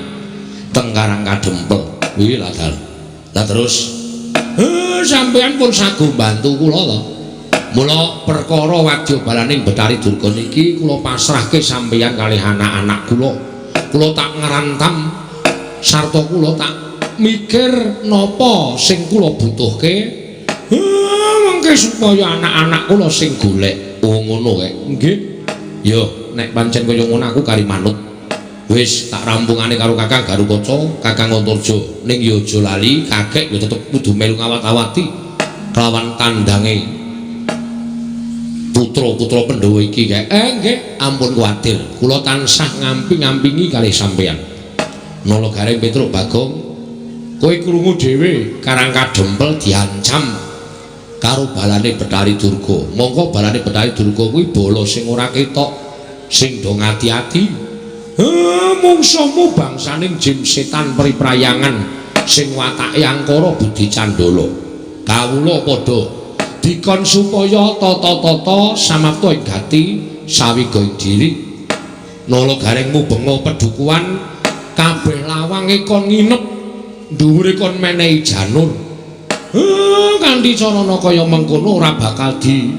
teng Karang Kadempel. Kuwi lah dal. Lah terus sampeyan pun sago bantu kula to. Mula perkara wadya balaning Bathari Durga niki kula pasrahke sampeyan kalih anak-anak kula. Kula tak ngrantam sarta kula tak mikir napa sing kula butuhke. Mengke supaya anak-anak kula sing golek. Oh ngono kae. Nggih. Yo nek pancen kaya ngono aku kari manut. Wis tak rampungane karo Kakang Garukaca, Kakang Antarja. Ning yo aja lali, kakek yo tetep kudu melu ngawat-awati kelawan tandange putra-putra Pandhawa iki kae. Nggih, ampun kuwatir. Kula tansah ngamping-ngampingi kalih sampeyan. Nala Gareng Petruk Bagong, kowe krungu dhewe Karang Kadempel diancam karo balane Bathari Durga. Mongko balane Bathari Durga kuwi bala sing ora ketok, sing do ngati-ati. Mungsuhmu bangsaning jim setan priprayangan sing watake angkara budi candala. Kawula padha dikon supaya tata-tata samapta ing gati sawiga ing diri. Nala Gareng mubenga pedukuhan Kabeh lawange kon nginep, dhuwure kon menehi janur. Kanthi carana kaya mengkono ora bakal di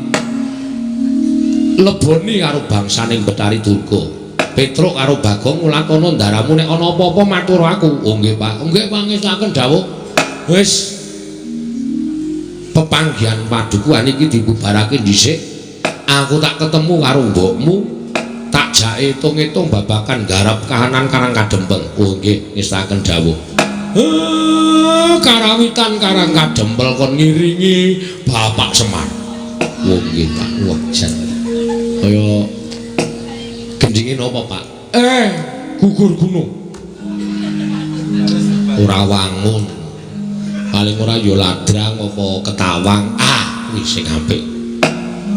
leboni karo bangsaning Bathari Durga. Petruk karo Bagong ngulatono ndaramu nek ana apa-apa matur aku. Oh nggih Pak, nggih pangestuaken dawuh. Wis pepanggihan padukuhan iki dibubarake dhisik. Aku tak ketemu karo mbokmu, tak jake hitung-hitung babakan garap kahanan Karang Kadempel. Oh nggih, ngestakaken dawuh. Karawitan Karang Kadempel kon ngiringi Bapak Semar. Oh nggih Pak. Wah, jan. Kaya gendinge napa Pak? Gugur gunung. Ora wangun. Paling ora ya ladrang apa ketawang. Ah, kuwi sing apik.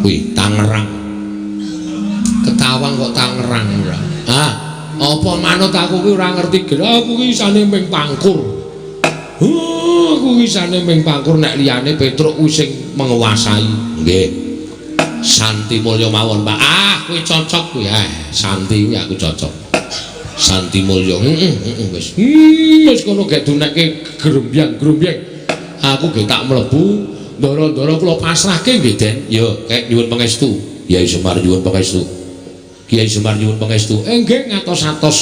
Kuwi Tangerang. Ketawang kok Tangerang ora. Ah, apa manut aku kuwi ora ngerti gelo. Aku kuwi isane ming pangkur. Aku isane ming pangkur nek liyane Petruk kuwi sing menguasai. Nggih. Santi Mulya mawon, Pak. Ah, kuwi cocok kuwi. Santi kuwi aku cocok. Santi Mulya. Heeh, wis. Wis kono gek dunekke grembyang-grembyang. Aku gek tak mlebu, ndara-ndara kula pasrahke nggih, Den. Ya, kek nyuwun pangestu. Kyai Semar nyuwun pangestu. Kyai Semar nyuwun pangestu. Nggih ngatos-atos.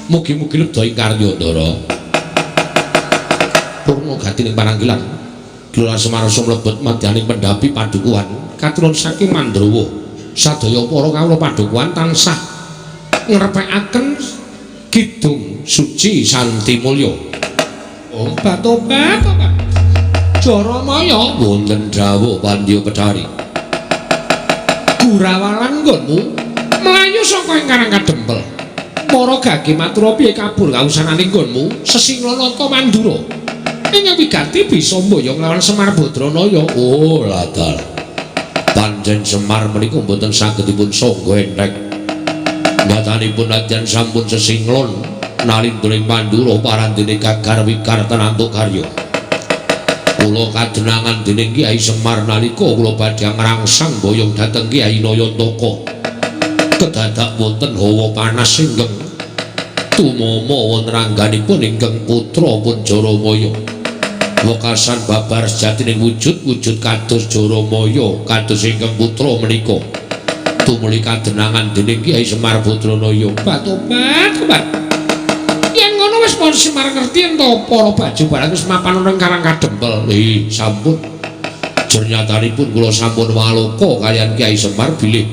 Mugi-mugi lebda ing karya, Ndara. Purna gatining paranggilan. Gelora Semar sumlebet madyaning pendhapi padukuhan katurun saking Mandrawa. Sadaya para kawula padukuhan tansah ngrepekaken kidung suci Santi Mulya. Obat-obat, obat. Jaramaya wonten dawuh Pandya Bathari. Gurawalan nggonmu mlayu saka ing Karang Kadempel. Para gage matura piye kabur kausanane nggonmu Sesinglanata Mandura. Ing wigati bisa mboyong lawan Semar Badranaya. Oh, ladal. Pancen Semar menika mboten saged dipun sangga entheng. Nyatanipun nadyan sampun sesinglon nalindra ing Mandura parandene gagar wikar tenantuk karya. Kula kadenangan dening Kyai Semar nalika kula badhe ngrangsang boyong dhateng Kyai Nayantaka. Kedadak wonten hawa panas ingkang tumama wonten rangganipun ingkang putra pun Jaramaya. Wekasan babar sejatining wujud-wujud kados Jaramaya kados ingkang putra menika. Tumuli kadenangan dening Kyai Semar Badranaya. Batobat, obat. Yen ngono wis para Semar ngerti ento para baju barang wis mapan ing Karang Kadempel. Sampun. Jernyatanipun kula sampun waloka kaliyan Kyai Semar bilih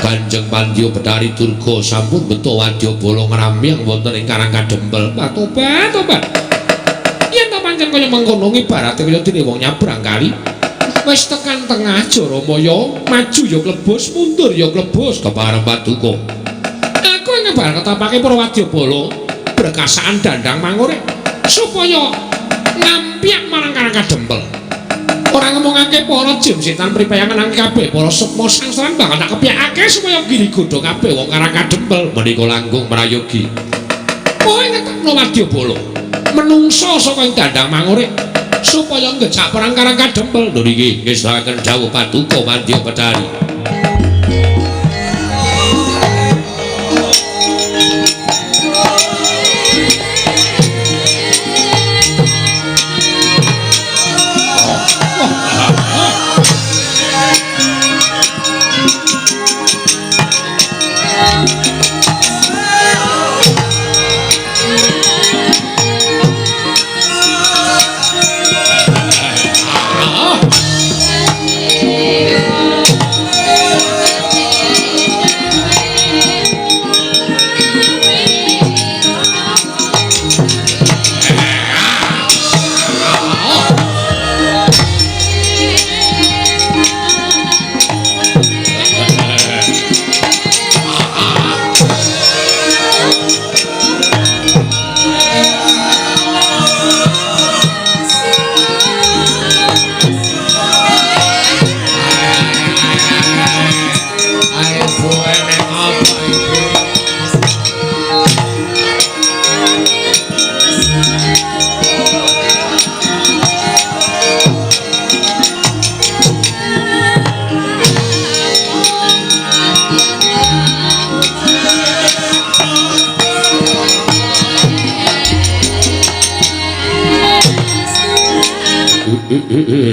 Kanjeng Pandya Bathari Durga sampun beto wadyabala ngramyang wonten ing Karang Kadempel. Batobat, obat. Yen ta pancen kaya mengkono ibarate kaya dene wong nyabrang kali. Wis tekan tengah Jaramaya, maju ya klebus, mundur ya klebus kepareng paduka. Aku ing ngebar ketapake para wadyabala berkasaan dandang mangure supaya ngampyak marang Karang Kadempel. Ora ngomongake para jin setan pripayangan kabeh para sukma sangsaran bakal tak kepyakake supaya giri godha kabeh wong Karang Kadempel menika langkung prayogi. Kowe ngetokno wadyabala menungsa saka ing dandang mangure supaya ngejak perang Karang Kadempel. Lho niki ngestokaken dawuh paduka Pandya Bathari.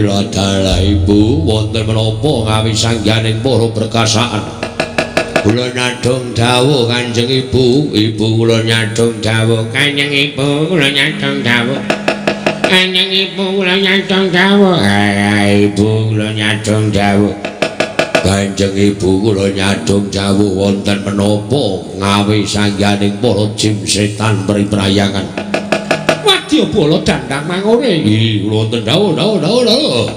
Ladalah ibu wonten menapa ngawi sangganing para perkasaan. Kula nyadong dawuh Kanjeng Ibu, ibu kula nyadong dawuh Kanjeng Ibu, kula nyadong dawuh. Kanjeng Ibu kula nyadong dawuh. Ibu kula nyadong dawuh. Kanjeng Ibu kula nyadong dawuh wonten menapa ngawi sangganing para jim setan priprayangan. Wadyabala dandang mangure. Nggih, kula wonten dawuh dawuh dawuh dawuh.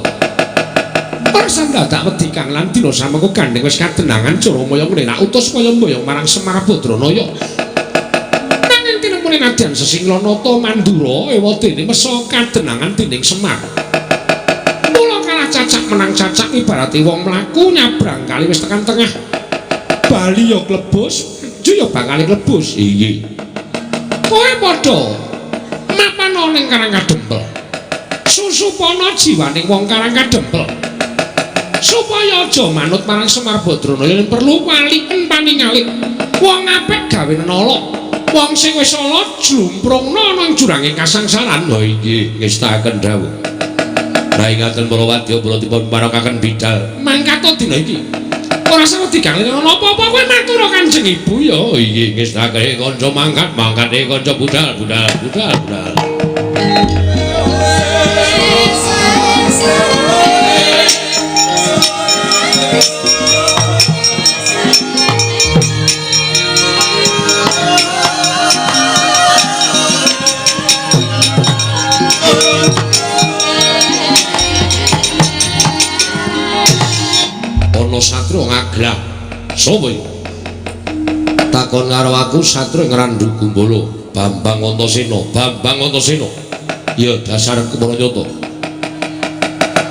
Persan dadak wedi kang lan dina samengko gandeng wis kadenangan Jaramaya ngene nak utus kaya mboyong marang Semar Badranaya. Nanging tinemune nadyan Sesinglanata Mandura ewadene mesa kadenangan dening Semar. Mula kalah cacak menang cacak ibarate wong mlaku nyabrang kali wis tekan tengah. Bali ya klebus, maju ya bakal klebus. Inggih. Kowe padha mapana ning Karang Kadempel. Susupana jiwaning wong Karang Kadempel. Supaya aja manut marang Semar Badranaya yen perlu waliken paningalik. Wong apik gawe nala. Wong sing wis ala jlumprungna ana ing jurange kasangsaran. Ha inggih, ngestakaken dawuh. Nah ingaten para wadya kula dipun parakaken bidal. Mangkata dina iki. Ora usah wedi kang ana apa-apa kowe matur Kanjeng Ibu ya. Inggih, ngestakaken kanca mangkat, mangkate kanca budal, budal, budal, budal. Ana satria ngaglah. Sapa iki? Takon karo aku satria Ngrandu Gumbala, Bambang Antasena, Bambang Antasena. Ya dasar kepara nyata.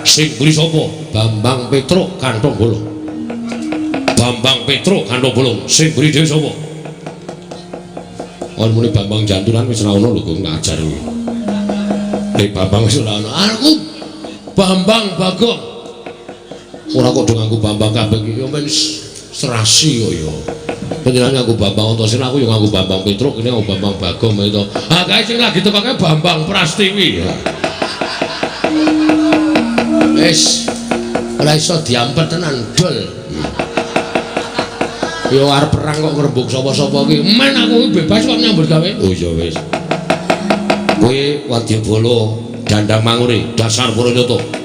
Sing mburi sapa? Bambang Petruk Kanthong Bolong. Bambang Petruk Kanthong Bolong. Sing mburi dhewe sapa? Kon muni Bambang Janturan wis ora ono lho kok tak ajar kuwi. Nek Bambang wis ora ono. Aku Bambang Bagong. Ora kok do nganggo Bambang kabeh iki ya men serasi kok ya. Panjenengan nganggo Bambang Antasena, aku ya nganggo Bambang Petruk, kene nganggo Bambang Bagong itu. Ah kae sing lagi tekake Bambang Prastiwi. Wis ora iso diampet tenan dol. Ya arep perang kok ngrembug sapa-sapa iki. Men aku iki bebas kok nyambut gawe. Oh iya wis. Kowe wadyabala dandang mangure dasar para nyata.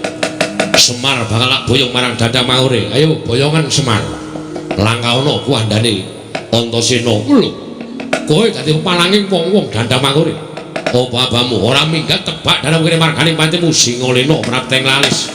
Semar bakal tak boyong marang dandang mangure. Ayo boyongan Semar. Langkaono kuwandane Antasena. Lho. Kowe dadi palanging wong-wong dandang mangure. Apa abamu ora minggat tebak dalam kene margane pancemu Singalena prapteng lalis.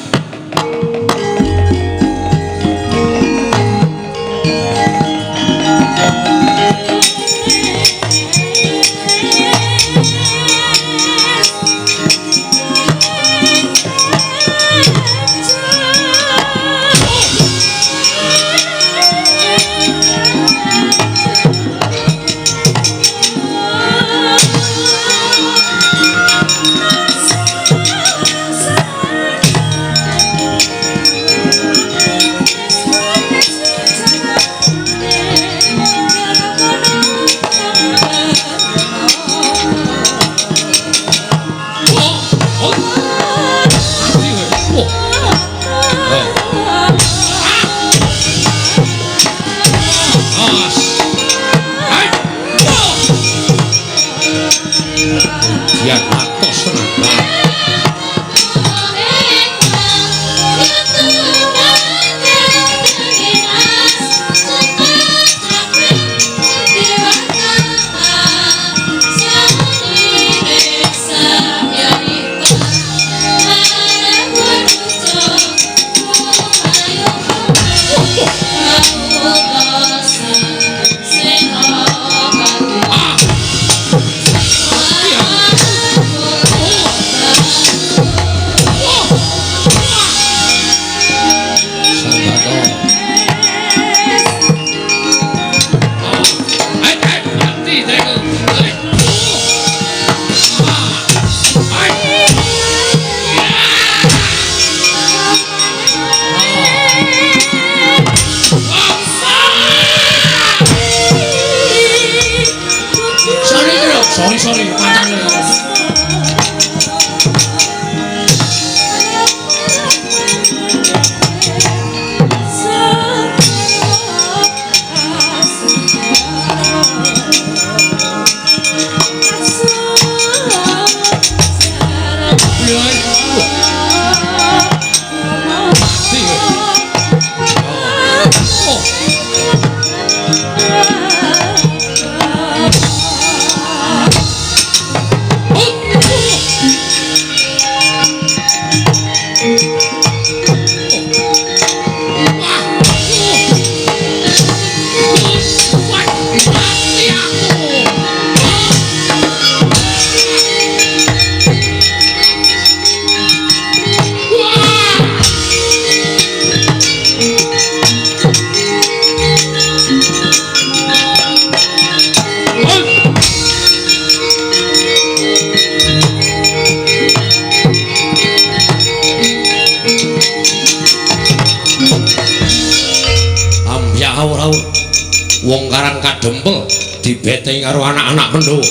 Wong Karang Kadempel dibetengi karo anak-anak Pandhawa.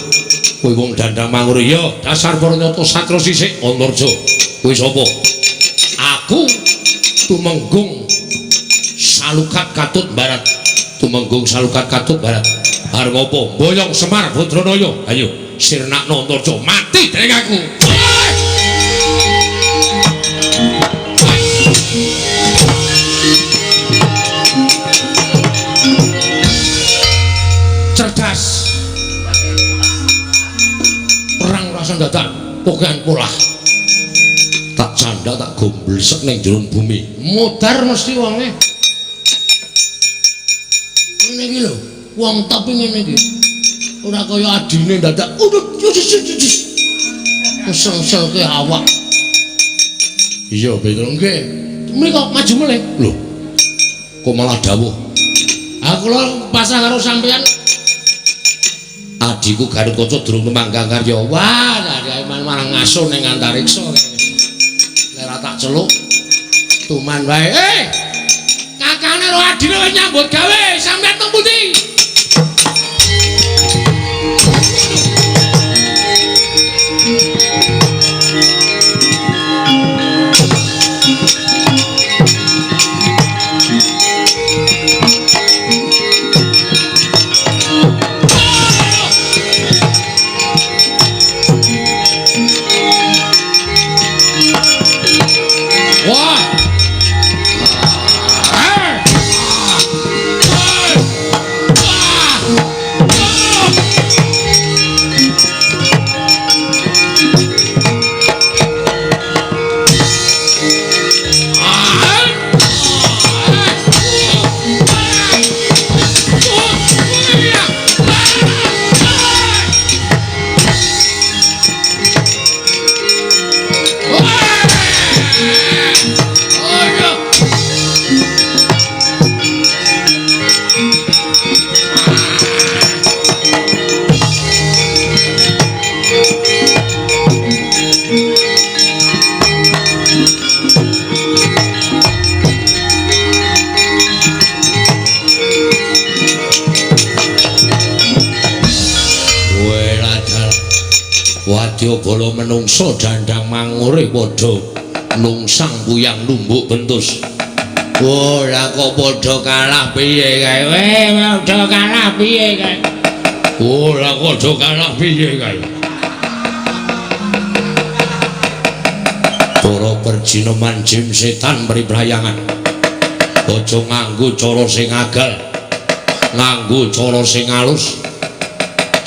Kuwi wong Dandang Mangur ya dasar para nyata satria sisik Antarja. Kuwi sapa? Aku Tumenggung Salukat Katut Barat. Tumenggung Salukat Katut Barat. Arep apa? Boyong Semar Badranaya. Ayo sirnakno Antarja mati dening aku. Cerdas. Perang rasa dadak pokean polah. Tak canda tak gomblesek ning jero bumi. Modar mesti wonge. Ngene iki lho, wong top ngene iki. Ora kaya adine dadak udut ngesel-ngeselke awak. Iya, Petro nggih. Mriko maju melih. Lho. Kok malah dawuh? Aku lho pasrah karo sampean. Adhiku Gathotkaca durung tumanggang karya. Wah, adike malah ngaso ning antariksa. Nek ora tak celuk tuman wae. Kakane karo adine wis nyambut gawe, sampean teng pundi? Wah. Wadyabala menungsa dandang mangure padha nungsang puyang numbuk bentus. Oh, lah kok padha kalah piye kae? Weh, padha kalah piye kae? Oh, lah kok padha kalah piye kae? Para perjineman jim setan priprayangan. Aja nganggo cara sing agal, nganggo cara sing alus.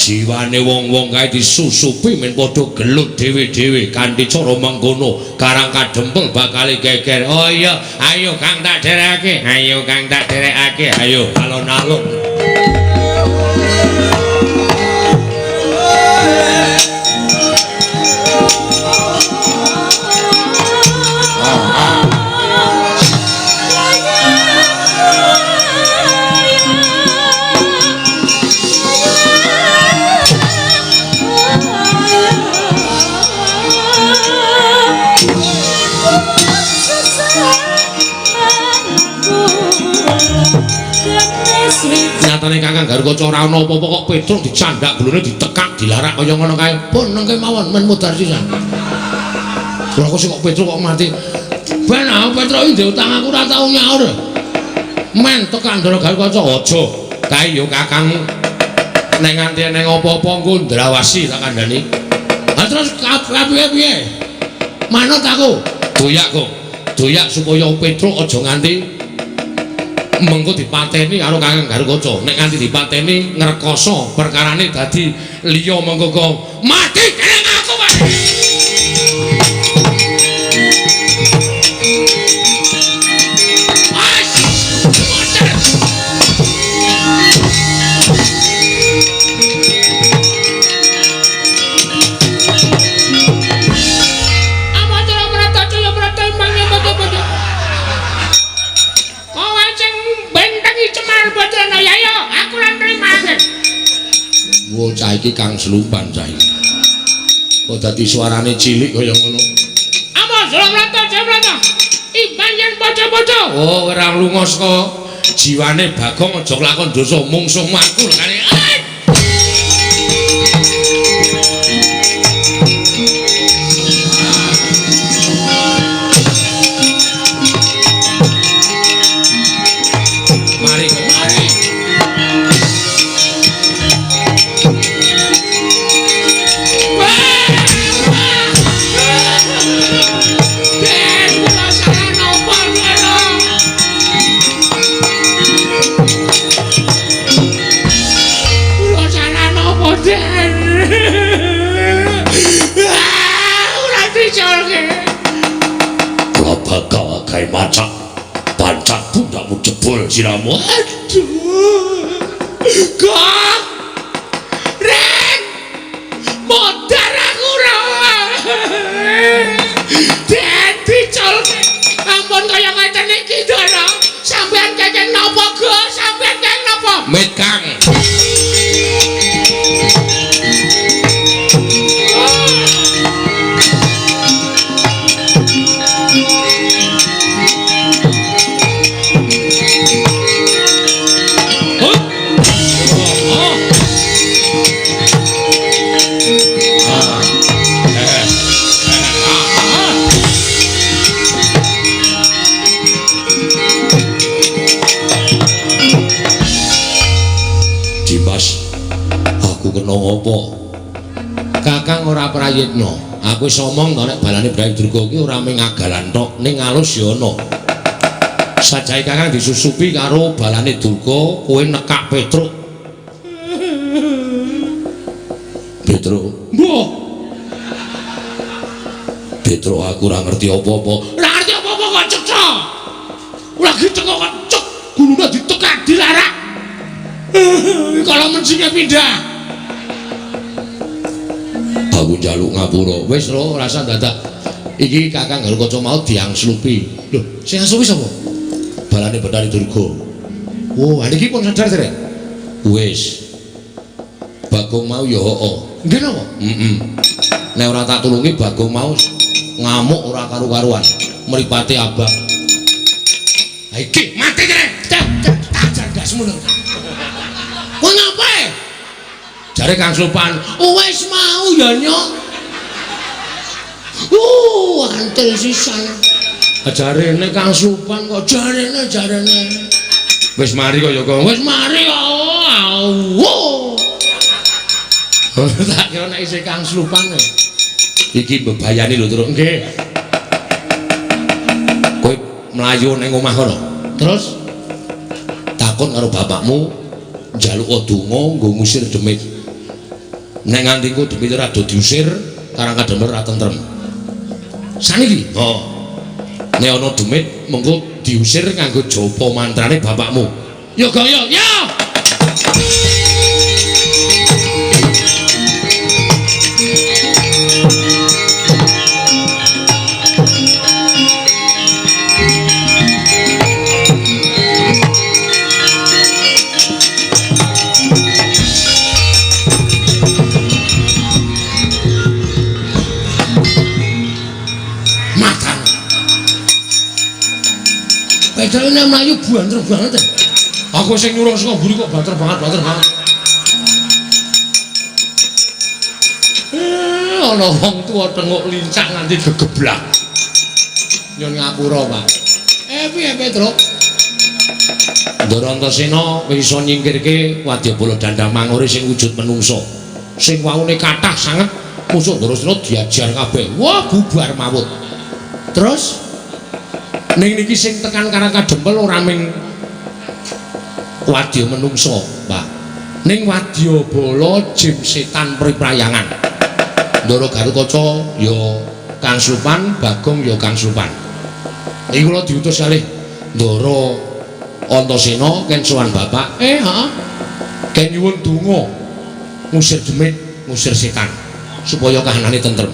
Jiwane wong-wong kae disusupi men padha gelut dhewe-dhewe kanthi cara mengkono Karang Kadempel bakal geger. Oh iya, ayo Kang tak derekake, ayo Kang tak derekake, ayo alon-alon. Nyatane Kakang Gathotkaca ora ana apa-apa kok Petruk dicandak gulune ditekak dilarak kaya ngono kae. Pun nengke mawon men mudhar sisan. Ora kok sing kok Petruk kok mati. Ben aku Petruk iki ndek utang aku ora tau nyaur. Men tekan Ndara Gathotkaca aja. Kae yo Kakang nek nganti eneng apa-apa engko ndrawasi tak kandhani. Ha terus piye-piye? Manut aku. Doyak kok. Doyak supaya Petruk aja nganti mengko dipateni karo Kakang Gathotkaca. Nek nganti dipateni ngrekoso perkarane dadi liya mengko kok mati dening aku wae. Cah iki kang selumpan cah iki. Kok dadi suarane cilik kaya ngono. Amos, Jaya Brata, Jaya Brata. Iban yen padha-padha. Oh, ora lunga saka Jiwane Bagong aja kelakon dosa mungsuhmu aku lekane. Mari, mari. Gawe macak pancak pundakmu jebol siramu. Aduh. Gok. Rek. Modar aku ora. Den diculke. Ampun kaya ngeten iki, Ndara. Sampeyan kenging napa, Gus? Sampeyan kenging napa? Mit, Kang. Ngopo? Kakang ora prayitna. Aku wis omong to nek balane Brahim Durga iki ora mung agalan tok, ning alus ya ana. Sajahe Kakang disusupi karo balane Durga, kowe nekak Petruk. Petruk. Mbah. Petruk aku ora ngerti apa-apa. Ora ngerti apa-apa kok cetha. Lagi cekok kok cek, gulune ditekak dilarak. Kalau mencinge pindah. Aku njaluk ngapura. Wis ro, rasa dadak. Iki Kakang Garukaca mau diangslupi. Lho, sing angslupi sapa? Balane Bathari Durga. Oh, ha niki pun sadar dereng? Wis. Bagong mau ya heeh. Nggih napa? Heeh. Nek ora tak tulungi Bagong mau ngamuk ora karu-karuan. Mripate abang. Ha iki mati dereng. Tak ajar ndasmu lho. Kowe ngapa? Jare Kang Slupan, wis mau ya nyok. Antil sisan. Jarene Kang Slupan kok jarene. Wis mari kok ya kok. Wis mari kok. Tak kira nek isih Kang Slupan. Iki mbebayani lho, Truk. Nggih. Kowe mlayu ning omah kono. Terus takon karo bapakmu njaluk donga nggo ngusir demit. Nek nganti engko demit ora do diusir, Karang Kadempel ora tentrem. Saniki, oh. Nek ana demit mengko diusir nganggo japa mantrane bapakmu. Ya gong ya, ya. Pedalane mlayu banter banget. Aku sing nyuruh saka mburi kok banter banget, banter banget. Ana wong tuwa tenguk lincak nganti gegeblak. Nyun ngapura, Pak. Piye Petruk? Ndara Antasena wis iso nyingkirke wadyabala Dandang Mangure sing wujud menungsa. Sing waune kathah sanget musuh Ndarasena diajar kabeh. Wah, bubar mawut. Terus ning niki sing tekan Karang Kadempel ora ming wadya menungsa, Pak. Ning wadyabala jim setan priprayangan. Ndara Garukaca ya Kang Slupan, Bagong ya Kang Slupan. Iki kula diutus kalih Ndara Antasena ken sowan bapak. Heeh. Ken nyuwun donga ngusir demit, ngusir setan supaya kahanane tentrem.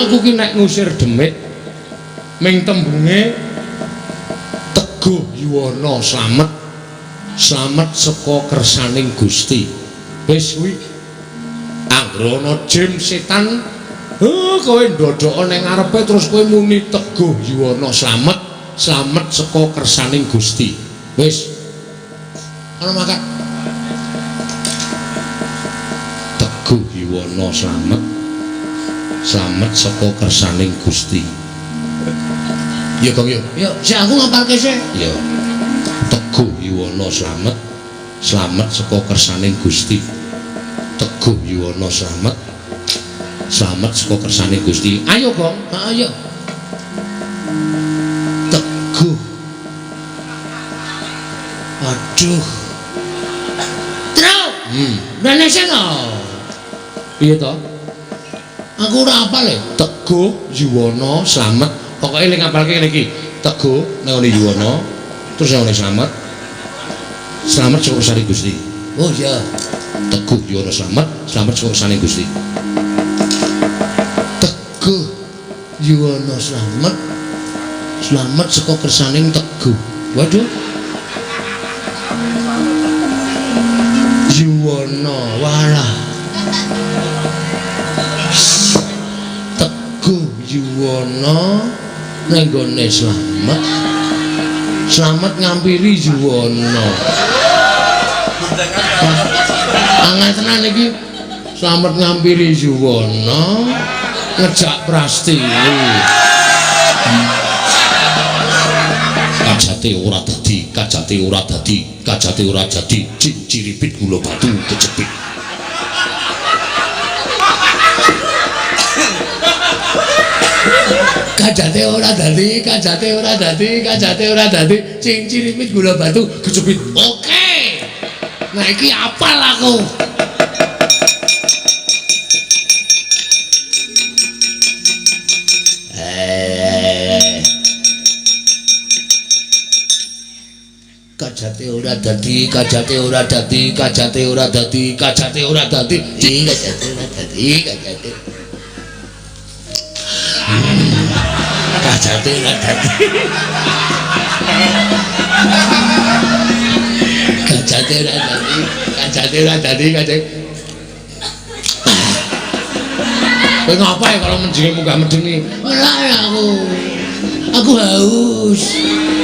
Aku ki nek ngusir demit ming tembunge teguh yuwana slamet, slamet saka kersaning Gusti. Wis kuwi anggere ana jim setan, kowe ndodhoka ning ngarepe terus kowe muni teguh yuwana slamet, slamet saka kersaning Gusti. Wis. Ana mangkat. Teguh Yuwana slamet. Slamet saka kersaning Gusti. Ya Gong ya. Ya, sik aku ngapalke sik. Ya. Teguh Yuwana slamet. Slamet saka kersaning Gusti. Teguh Yuwana slamet. Slamet saka kersaning Gusti. Ayo Gong, ayo. Teguh. Aduh. Truk. Rene sing to. Piye to? Aku ora apal e. Teguh Yuwana slamet. Pokoke ling ngapalke ngene iki. Teguh nang ngene Yuwana, terus nang ngene slamet. Slamet saka kersane Gusti. Oh iya. Teguh Yuwana slamet, slamet saka kersane Gusti. Teguh Yuwana slamet, slamet saka kersaning Teguh. Waduh. Yuwana walah. Teguh Yuwana nang nggone slamet. Slamet ngampiri Yuwana. Angel tenan iki. Slamet ngampiri Yuwana ngejak Prastiwi. Kajate ora dadi, kajate ora dadi, kajate ora dadi, cinciripit gula batu kecepit. Kajate ora dadi, kajate ora dadi, kajate ora dadi, cinciripit gula batu kecepit. Oke. Nah iki apal aku. Kajate ora dadi, kajate ora dadi, kajate ora dadi, kajate ora dadi, kajate ora dadi, kajate. Kajate ora dadi. Kajate ora dadi, kajate ora dadi, kajate. Kowe ngapa ya kalau menjinge munggah medeni? Ora aku. Aku haus.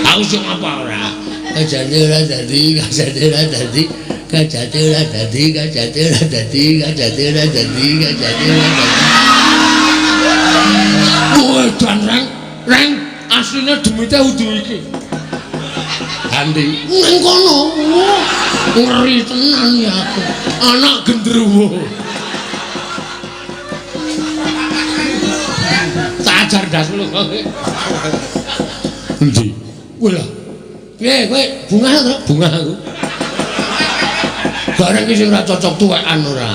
Haus yo ngapa ora? Kajate ora dadi, kajate ora dadi, kajate ora dadi, kajate ora dadi, kajate ora dadi, kajate ora dadi. Kowe dan reng, reng asline demite udu iki. Andi nang kono. Ngeri tenan ya aku. Anak gendruwo. Tak ajar dasmu lho kowe. Endi? Kowe lah. Piye kowe bungah to? Bungah aku. Bareng iki sing ora cocok tuwekan ora.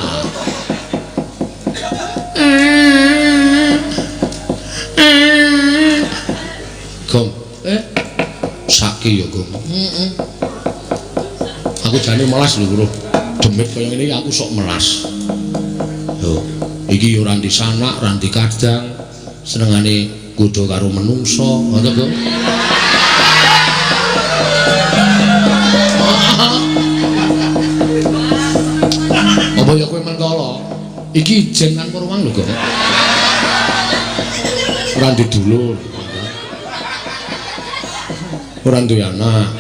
Gong. Saki ya, Gong. Heeh. Aku jane melas lho, Bro. Demit kaya ngene iki aku sok melas. Lho, iki ya ora ndi sanak, ora ndi kadang. Senengane nggodha karo menungsa, ngono to, Gong. Apa ya kowe mentala? Iki ijen kan ruang lho, Gong. Ora ndi dulur. Ora duwe anak.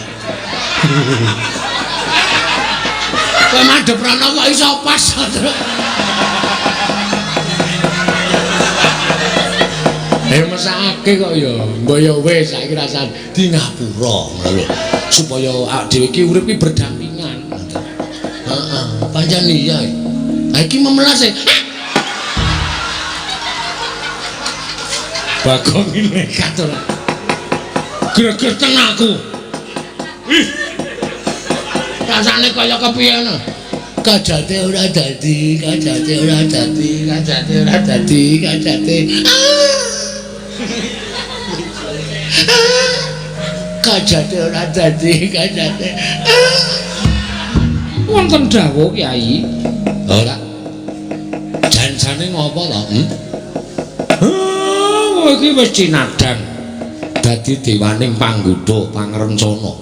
Kowe madhep rono kok iso pas. Mesake kok ya. Mbok ya wis saiki rasane di ngapura ngono lho. Supaya awak dhewe iki urip iki berdampingan. Heeh, pancen iya. Ha iki memelas e. Bagong iki nekat ora. Gregeten aku. Ih. Rasane kaya kepiye ngono. Kajate ora dadi, kajate ora dadi, kajate ora dadi, kajate. Kajate ora dadi, kajate. Wonten dawuh Kyai. Ora. Jan-jane ngopo to? Kowe iki wis cinadang. Dadi dewaning panggoda pangrencana.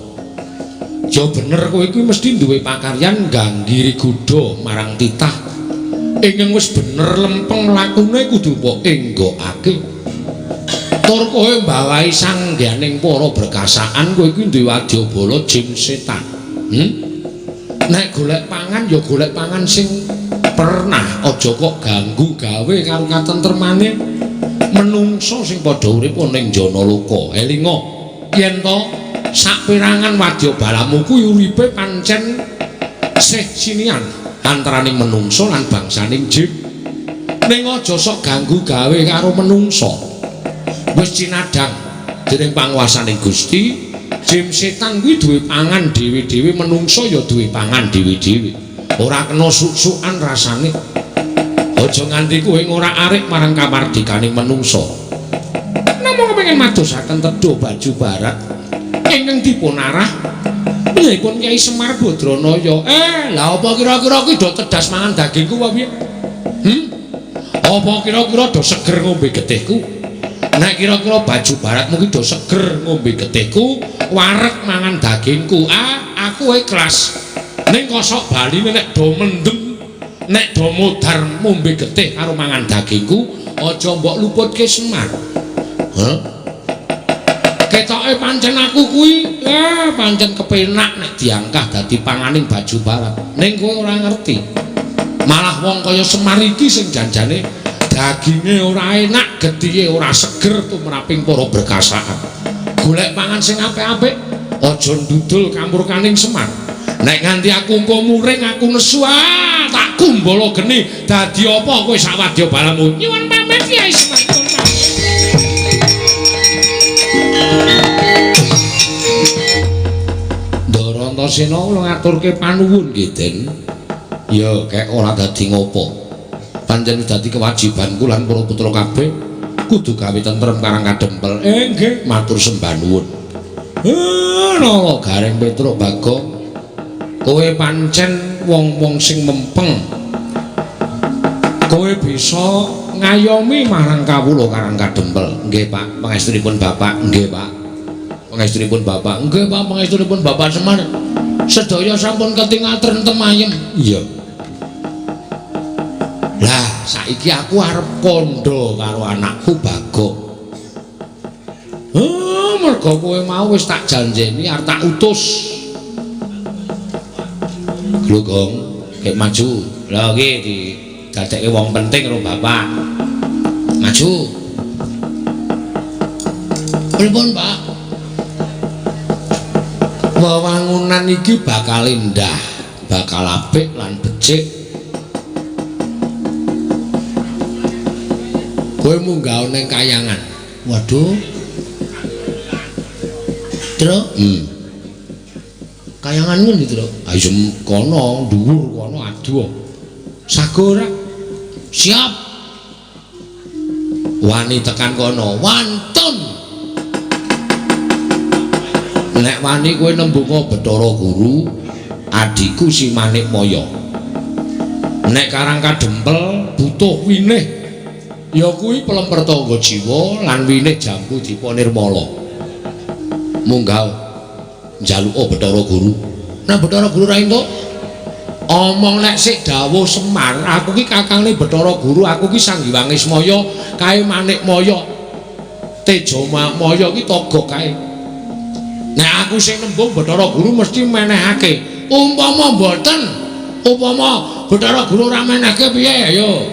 Ya bener kowe iki mesti duwe pakaryan ngganggiri godha marang titah. Ingkang wis bener lempeng lakune kudu mbok enggokake. Tur kowe mbawahi sangganing para berkasaan kowe iki duwe wadyabala jim setan. Nek golek pangan ya golek pangan sing pernah, aja kok ganggu gawe karo katentremane menungso sing padha urip ning Janaloka. Elinga yen to saperangan wadyabalamu kuwi uripe pancen sih sinian antaraning menungso lan bangsaning jin. Ning aja sok ganggu gawe karo menungso. Wis cinadhang dening panguwasaning Gusti, jim setan kuwi duwe pangan dhewe-dhewe, menungso ya duwe pangan dhewe-dhewe. Ora kena suk-sukan rasane. Aja nganti kowe ngorak-arik marang kamardikaning menungso. Namung kepengin madosaken tedha baju barat ingkang dipunarah piyambakipun Kyai Semar Badranaya. Lah apa kira-kira ki do tedas mangan dagingku apa piye? Apa kira-kira do seger ngombe getihku? Nek kira-kira baju baratmu ki do seger ngombe getihku, wareg mangan dagingku. Aku ikhlas. Ning kosok baline nek do mendem, nek do modar ngombe getih karo mangan dagingku, aja mbok luputke Semar. Hah? Ketoke pancen aku kuwi, pancen kepenak nek diangkah dadi panganing baju barat. Ning kowe ora ngerti. Malah wong kaya Semar iki sing janjane daginge ora enak, getihe ora seger tumraping para berkasaan. Golek pangan sing apik-apik, aja ndudul kamurkaning Semar. Nek nganti aku engko muring, aku nesu, tak kumbala geni. Dadi apa kowe sak wadyabalamu? Nyuwun pamit Kyai Semar, nyuwun pamit. Ndara Antasena kula ngaturke panuwun nggih, Den. Ya, kek ora dadi ngopo. Pancen dadi kewajibanku lan para putra kabeh kudu gawe tentrem Karang Kadempel. Nggih, matur sembah nuwun. Nala Gareng Petruk Bagong, kowe pancen wong-wong sing mempeng. Kowe bisa ngayomi marang kawula Karang Kadempel. Nggih, Pak, pangestunipun Bapak. Nggih, Pak. Pangestunipun Bapak. Nggih, Pak, pangestunipun Bapak Semar. Sedaya sampun ketingal trentem ayem. Iya. Lah, saiki aku arep kandha karo anakku Bagong. Mergo kowe mau wis tak janjeni arep tak utus. Lho, Gong, kek maju. Lha iki didadekke wong penting karo bapak. Maju. Pripun, Pak? Wewangunan iki bakal indah, bakal apik lan becik. Kowe munggah ning kayangan. Waduh. Truk. Kayangan ngendi, Truk? Ayo kono, dhuwur kono aduh. Sago ora? Siap. Wani tekan kono, wantun. Nek wani kowe nembunga Bathara Guru, adhiku si Manikmaya. Nek Karang Kadempel butuh winih, ya kuwi pelemper tangga jiwa lan winih jambu dipa nirmala. Munggah njaluka Bathara Guru. Nek Bathara Guru ra entuk, omong nek sik dawuh Semar, aku ki kakangne Bathara Guru, aku ki Sang Hyang Ismaya, kae Manikmaya. Tejamaya ki togok kae. Nek aku sing nembung Bathara Guru mesti menehake. Umpama mboten, upama Bathara Guru ora menehke piye ayo.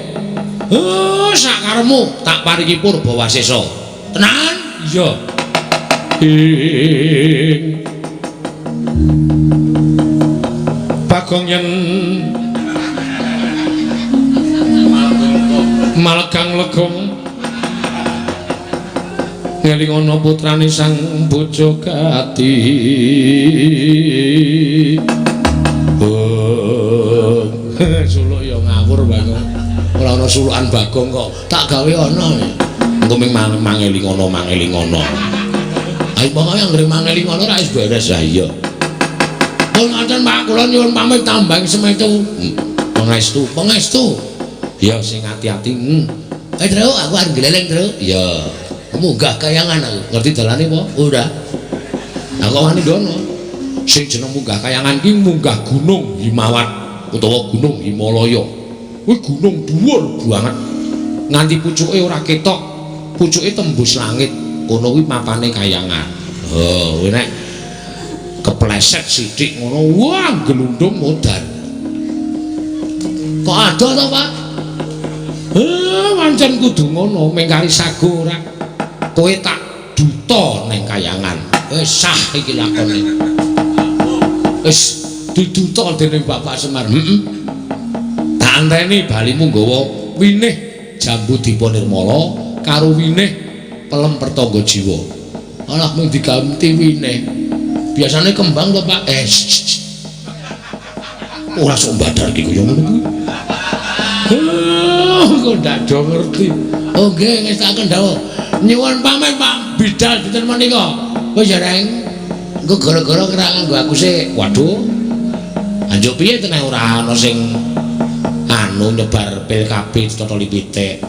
Sak karepmu tak paringi purba wasesa. Tenan? Iya. Ing Bagong yen malegang legong ngeling ana putrane sang Bojogati. Suluk ya ngawur Bagong. Ora ana sulukan Bagong kok tak gawe ana. Engko ming mangeling ana mangeling ana. Ayo pokoke anggere mangeling ana ra wis beres. Ha iya. Pun ngoten Pak, kula nyuwun pamit tambang semetu. Pangestu, pangestu. Ya sing ati-ati. Truk, aku arep gleleng, Truk. Iya. Munggah kayangan aku. Ngerti dalane apa? Ora. Aku wani ndono. Sing jeneng munggah kayangan ki munggah Gunung Himawan utawa Gunung Himalaya. Kuwi gunung dhuwur banget. Nganti pucuke ora ketok, pucuke tembus langit. Kono kuwi mapane kayangan. Oh, kowe nek kepleset sithik ngono, wah glundung modar. Kok adoh to, Pak? Pancen kudu ngono, mengkari sago ora. Kowe tak duta ning kayangan. Wis sah iki lakone. Wis diduta dening Bapak Semar. Heeh. Tak anteni balimu nggawa winih jambu Dipa Nirmala karo winih pelem pertangga jiwa. Alah mung diganti winih. Biasane kembang to, Pak? Ora sok mbadar iki kaya ngono kuwi. Kok ndak do ngerti. Oh nggih, ngestaken dawuh. Nyuwun pamit Pak Bidal dinten menika. Wis ya, Reng. Engko gara-gara ora nganggo aku sik. Waduh. Anjuk piye teneh ora ana sing anu nyebar pil KB totoli pitik.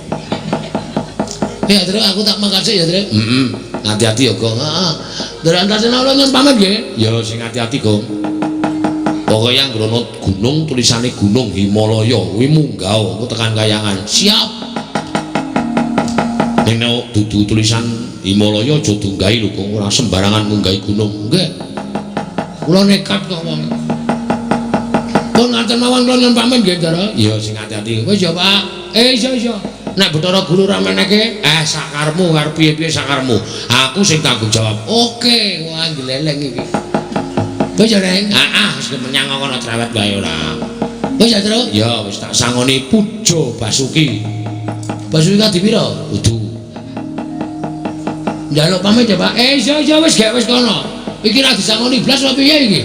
Ya, Truk, aku tak mangkat sik ya, Truk. Heeh. Hati-hati ya, Gong. Heeh. Ndara antasena kula nyuwun pamit nggih. Ya sing hati-hati, Gong. Pokoke yang ana gunung tulisane Gunung Himalaya kuwi munggah engko tekan kayangan. Siap. Ning nek dudu tulisan Himalaya aja dunggahi lho, Gong. Ora sembarangan munggahi gunung. Nggih. Kula nekat kok wong. Pun ngaten mawon kula nyuwun pamit nggih, Ndara. Ya sing hati-hati. Wis ya, Pak. Iya iya. Nek Bathara Guru ora meneke, sakarmu arep piye-piye sakarmu. Aku sing tanggung jawab. Oke, wah gleleng iki. Wis ya, Reng. Heeh, wis menyang kono cerewet wae ora. Wis ya, Truk. Ya wis tak sangoni Puja Basuki. Basuki kadi pira? Kudu. Njaluk pamit ya, Pak. Iya iya wis gek wis kono. Iki ra disangoni blas apa piye iki?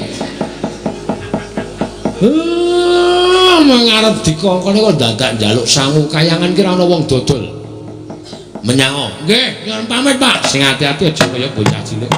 Mengarep dikongkon kok dadak njaluk sangu kayangan ki ora ana wong dodol. Menyango. Nggih, nyuwun pamit, Pak. Sing ati-ati aja kaya bocah cilik.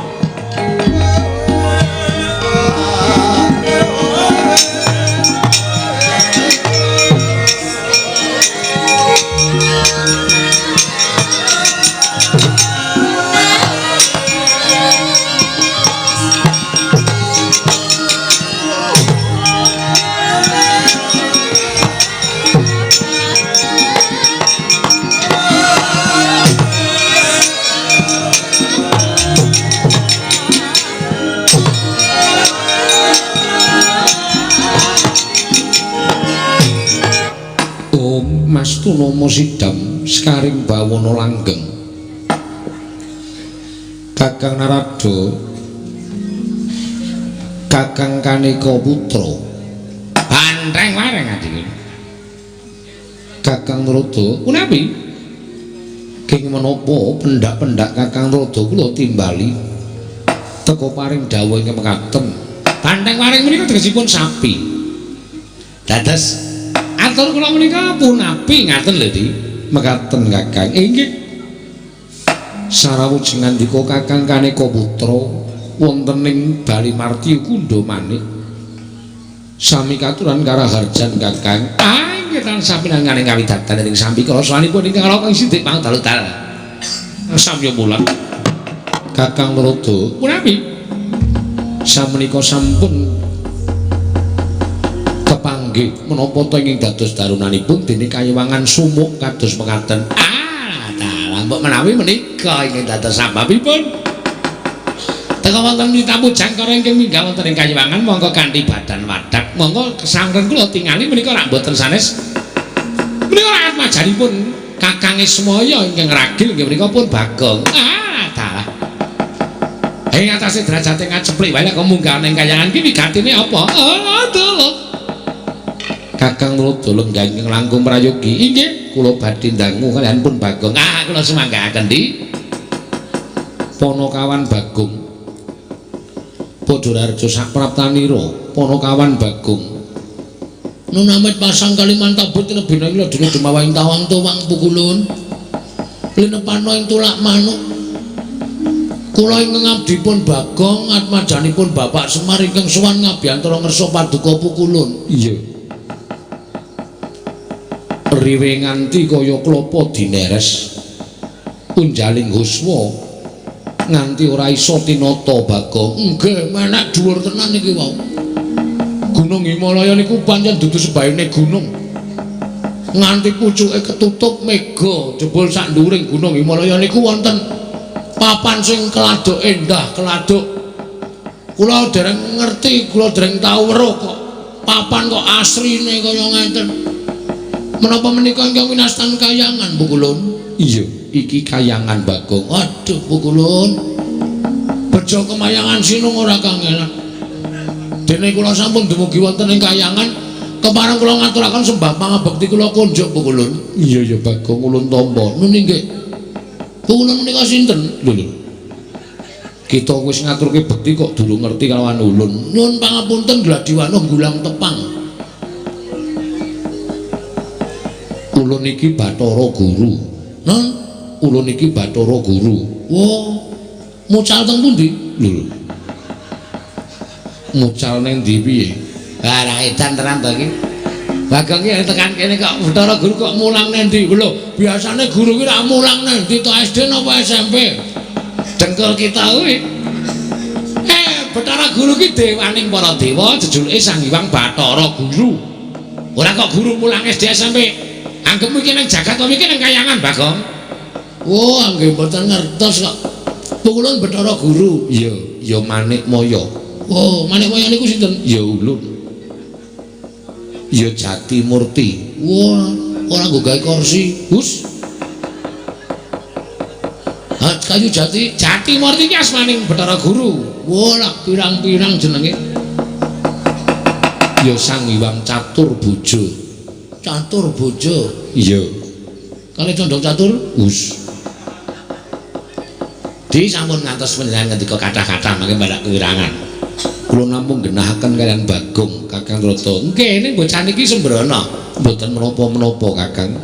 Mastunomo sidam sekaring bawana langgeng. Kakang Narada, Kakang Kaneka Putra, Banteng wareng adike. Kakang Narada, punapi? King menapa pendak-pendak Kakang Narada kula timbali teka paring dawuh ingkang mekaten. Banteng wareng menika tegesipun sapi. Dados atur kula menika punapi ngaten lho, Di. Mekaten Kakang. Inggih. Sarawuj ngandika Kakang Kaneka Putra wonten ing Bali Marti Kundha Manik. Sami katuran karaharjan Kakang. Ah, inggih tansah pinanganing kawidatan ing sambika rasanipun ingkang Raka Sidik pangdalu-dal. Samya mulat. Kakang Narada, punapi? Samenika sampun kepanggih menapa ta ingkang dados darunanipun dene kayiwangan sumuk kados mekaten. Ah, dalah mbok menawi menika ingkang dados sababipun. Teka wonten tamu jangkara ingkang minggah wonten ing kayiwangan mongko kanthi badan wadak. Monggo kesangren kula tingali menika rak mboten sanes. Menika rak atmajanipun Kakang Ismaya ingkang ragil inggih menika pun Bagong. Ah, dalah. Ing atase derajate ngaceplik wae nek munggah ning kayangan ki wigatine apa? Ah, dalah. Kakang Narada lenggah ingkang langkung prayogi. Inggih, kula badhe ndangu kaliyan pun Bagong. Ah, kula sumanggaaken, Di. Panakawan Bagong. Padha Raharja sapraptanira, Panakawan Bagong. Nunamit pasang Kalimantan tabut tinebina ila dina dumawaing tawang tuwang pukulun. Linepana ing tulak manuk. Kula ingkang abdipun Bagong atmajanipun Bapak Semar ingkang sowan ngabiyantara ngersa paduka pukulun. Iya. Riwe nganti kaya klapa dineres. Unjaling huswa nganti ora iso tinata Bagong. Nggih, menek dhuwur tenan iki wau. Gunung Himalaya niku pancen dudu sebaene gunung. Nganti pucuke ketutup mega jebul sak nduwuring Gunung Himalaya niku wonten Papan sing keladuk endah, keladuk. Kula dereng ngerti, kula dereng tau weruh kok. Papan kok asrine kaya ngeten. Menapa menika ingkang winastan kayangan, Bu Kulun? Iya, iki kayangan Bagong. Aduh, Bu Kulun. Bejo kemayangan sinung ora kangelan. Dene kula sampun dumugi wonten ing kayangan, kepareng kula ngaturaken sembah pangabekti kula kunjuk, Bu Kulun. Iya ya Bagong, ulun tampa. Nuni nggih. Bu Kulun menika sinten? Lho lho. Kita wis ngaturke bekti kok durung ngerti kalawan ulun. Nyuwun pangapunten gladiwano gulang tepang. Ulun iki Bathara Guru. Non, ulun iki Bathara Guru. Wah, mucal teng pundi? Lho lho. Mucal ning ndi piye? Lah ra edan tenan to iki. Bagong iki tekan kene kok Bathara Guru kok mulang nang ndi? Lho, biasane guru ki ra mulang nang ndi to, SD napa SMP? Dengkul kita kuwi. Bathara Guru ki dewaning para dewa, jejulike Sang Hyang Bathara Guru. Ora kok guru mulang SD SMP. Anggepmu iki nang jagat apa iki nang kayangan, Bagong? Wah, nggih mboten ngertos kok. Pukulun Bathara Guru. Iya, ya Manikmaya. Oh, Manikmaya niku sinten? Ya ulun. Ya Jati Murti. Wah, ora nggo gawe kursi. Hus. Ha, kayu jati, Jati Murti ki asmaning Bathara Guru. Wah, lah pirang-pirang jenenge. Ya Sang Hyang Catur Bojo. Catur Bojo. Iya. Kali condong catur? Hus. Di sampun ngantos panjenengan ngendika kathah-kathah mangke barak kewirangan. Kula namung genahaken kaliyan Bagong, Kakang Trata. Nggih, ning bocah niki sembrono. Mboten menapa-menapa, Kakang.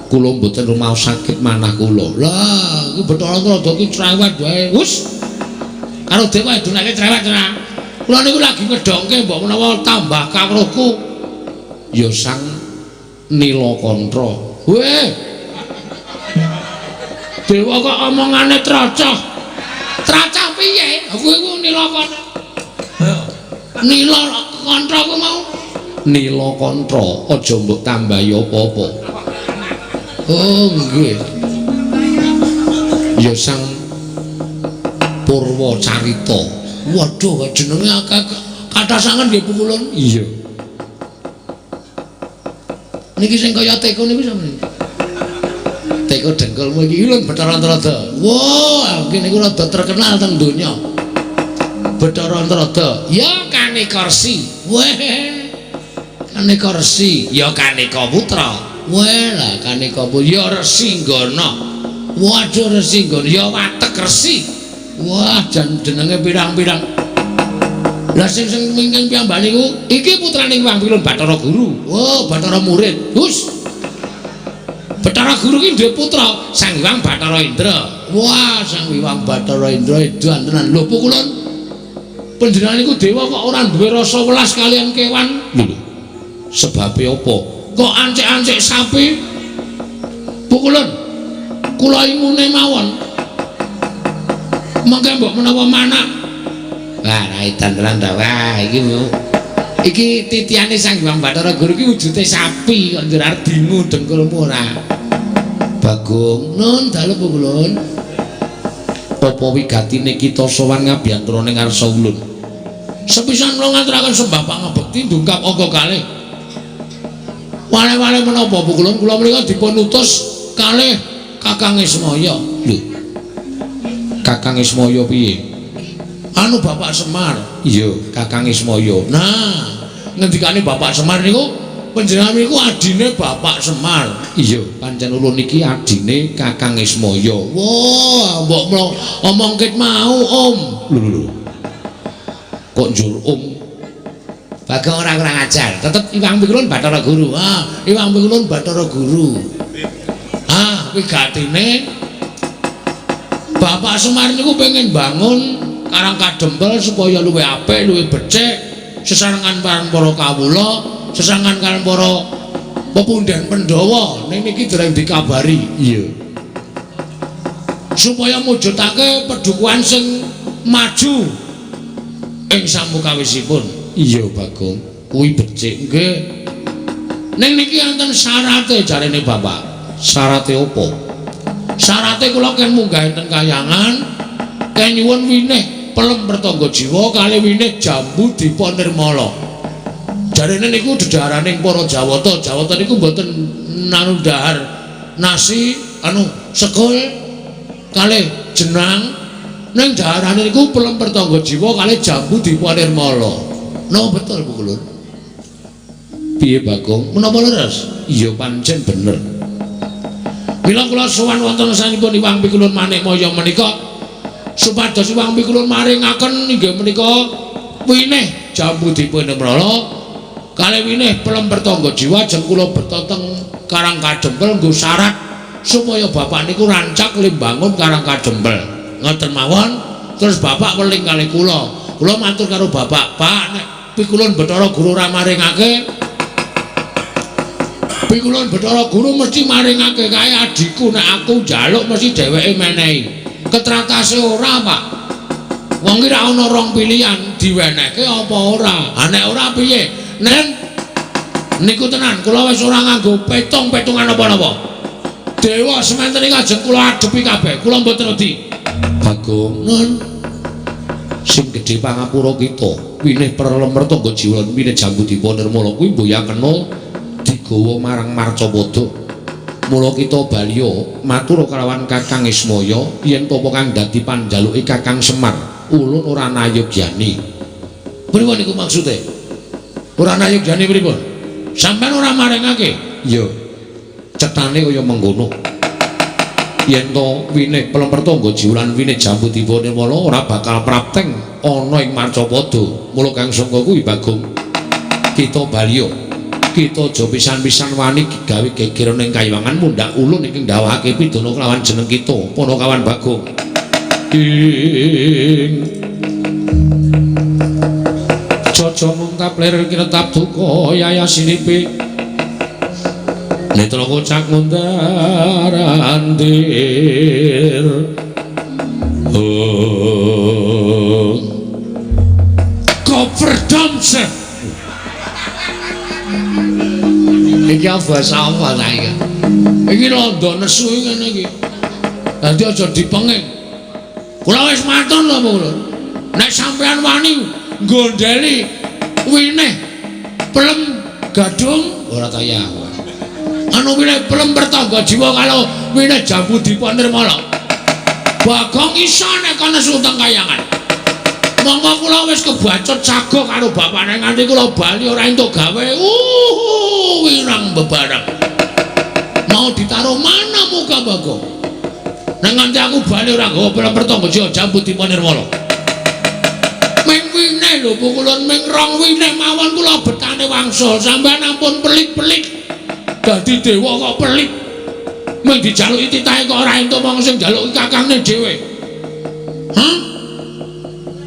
Kula mboten rumaos sakit manah kula. Lah, iki Bathara Trata ki cerewet wae. Hus. Karo dewa edunake cerewet ora. Kula niku lagi ngedongke mbok menawa tambah kawruhku. Ya Sang Nilakantha. Weh. Dewa kok omongane tracah. Tracah piye? Aku iku Nilakantha. Nilakantha ku mau. Nilakantha aja mbok tambahi apa-apa. Oh, nggih. Ya Sang Purwacarita. Waduh, jenenge akeh kathah sanget nggih pukulun. Iya. Niki sing kaya teko niku sapa niki? Teko dengkulmu iki lho Bathara Antarada. Wah, nggih niku rada terkenal teng donya. Bathara Antarada. Ya Kaneka Resi. Weh. Kaneka Resi, ya Kaneka Putra. Weh lah Kaneka Putra, ya Resi Nggana. Waduh Resi Nggana, ya Watek Resi. Wah, jan jenenge pirang-pirang. Lah sing sing mingking piyambak niku iki putrane Hyang Pilun Bathara Guru. Oh, Bathara murid. Hus. Bathara Guru ki duwe putra Sang Hyang Bathara Indra. Wah, Sang Hyang Bathara Indra edan tenan. Lho pukulun. Panjenengan niku dewa kok ora duwe rasa welas kaliyan kewan? Lho. Sebabe apa? Kok ancik-ancik sapi? Pukulun. Kula ingune mawon. Mangke mbok menawa manak. Wah, ra edan tenan ta. Wah, iki iki titiane Sang Hyang Bathara Guru iki wujude sapi kok njur arep dingu dengkulmu ora. Bagong, nun dalu pukulun. Apa wigatine kita sowan ngabiyantara ning ngarsa ulun? Sepisan kula ngaturaken sembah pangabekti ndungkap angka kalih. Wale-wale menapa pukulun kula menika dipun utus kalih Kakang Ismaya. Lho. Kakang Ismaya piye? Anu Bapak Semar. Iya, Kakang Ismaya. Nah, ngendikane Bapak Semar niku panjenengan niku adine Bapak Semar. Iya, pancen ulun iki adine Kakang Ismaya. Wah, mbok omong ket mau, Om. Lho lho. Kok njur Om? Bagong ora kurang ajar. Tetep Iwang Pikulun Bathara Guru. Ah, Iwang Pikulun Bathara Guru. Ah, wigatine Bapak Semar niku pengen bangun Karang Kadempel supaya luwih apik, luwih becik, sesarengan karo para kawula, sesarengan karo para pepunden Pandhawa. Ning niki dereng dikabari. Iya. Supaya mujudake pedukuhan sing maju ing samukawisipun. Iya, Bagong. Kuwi becik nggih. Ning niki wonten syarate jarene Bapak. Syarate apa? Syarate kula ken munggah enten kayangan, ken nyuwun winih pelem pertangga jiwa kali winih jambu dipa nirmala. Jarene niku dedhaharaning para Jawata. Jawata niku mboten nanu dhahar nasi anu sekul kalih jenang, ning dhaharane niku pelem pertangga jiwa kalih jambu dipa nirmala. No betul Bu Kulun. Piye Bagong? Menapa leres? Iya pancen bener. Mila kula sowan wonten sanipun Iwang Pikulun Manikmaya menika supados Iwang Pikulun maringaken inggih menika winih jambu dipun nirmala kalih winih pelem pertangga jiwa ajeng kula beto teng Karang Kadempel nggo syarat supaya bapak niku rancak limbangun Karang Kadempel. Ngoten mawon terus bapak weling kalih kula. Kula matur karo bapak, "Pak, nek Pikulun Bathara Guru ora maringake, Pikulun Bathara Guru mesti maringake kae adhiku, nek aku njaluk mesti dheweke menehi." Ketratase ora, Pak. Wong iki ra ana rong pilihan, diwenehke apa ora. Ha nek ora piye? Nen niku tenan kula wis ora nganggo petung-petungan napa-napa. Dewa sementen iki ajeng kula adepi kabeh. Kula mboten wedi. Bagong, nun sing gedhe pangapura kita, winih pelem pertangga jiwa winih jambu dipa nirmala kuwi mboya kena digawa marang Marcapada. Mula kita baliya matur kalawan Kakang Ismaya yen tapa kang dadi panjaluke Kakang Semar ulun ora nayogyani. Pripun niku maksude? Ora nayogyani pripun? Sampeyan ora maringake? Iya. Cetane kaya mengkono. Yen to winih pelem pertangga jiwa lan winih jambu dipa nirmala ora bakal prapteng ana ing Marcapada. Mula kang sangka kuwi Bagong kita baliya kita aja pisan-pisan wani gawe geger ning kayiwangan mundhak ulun ingkang ndhawuhake pidana kelawan jeneng kita Panakawan Bagong. Ing caca mungkap lir kinetap duka yayasinipi netra kocak mundar andir. Oh. Kopferdamse. Iki basa apa ta iki? Iki londo nesu ngene iki. Dadi aja dipenging. Kula wis matur lho kula. Nek sampean wani nggondheli winih pelem gadung ora kaya aku. Anu winih pelem pertangga jiwa kalau winih jambu dipa nirmala. Bagong iso nek ana nesu teng kayangan. Monggo kula wis kebacut sago karo bapane nganti kula bali ora entuk gawe. Wirang bebareng. Mau ditaruh mana muka Bagong? Nek nganti aku bali ora nggawa pelem pertangga jiwa jambu dipa nirmala. Ming winih lho pukulun ming rong winih mawon kula betane wangsul. Sampeyan ampun pelit-pelit. Dadi dewa kok pelit. Ming dijaluki titahe kok ora entuk wong sing njaluki kakangne dhewe. Hah?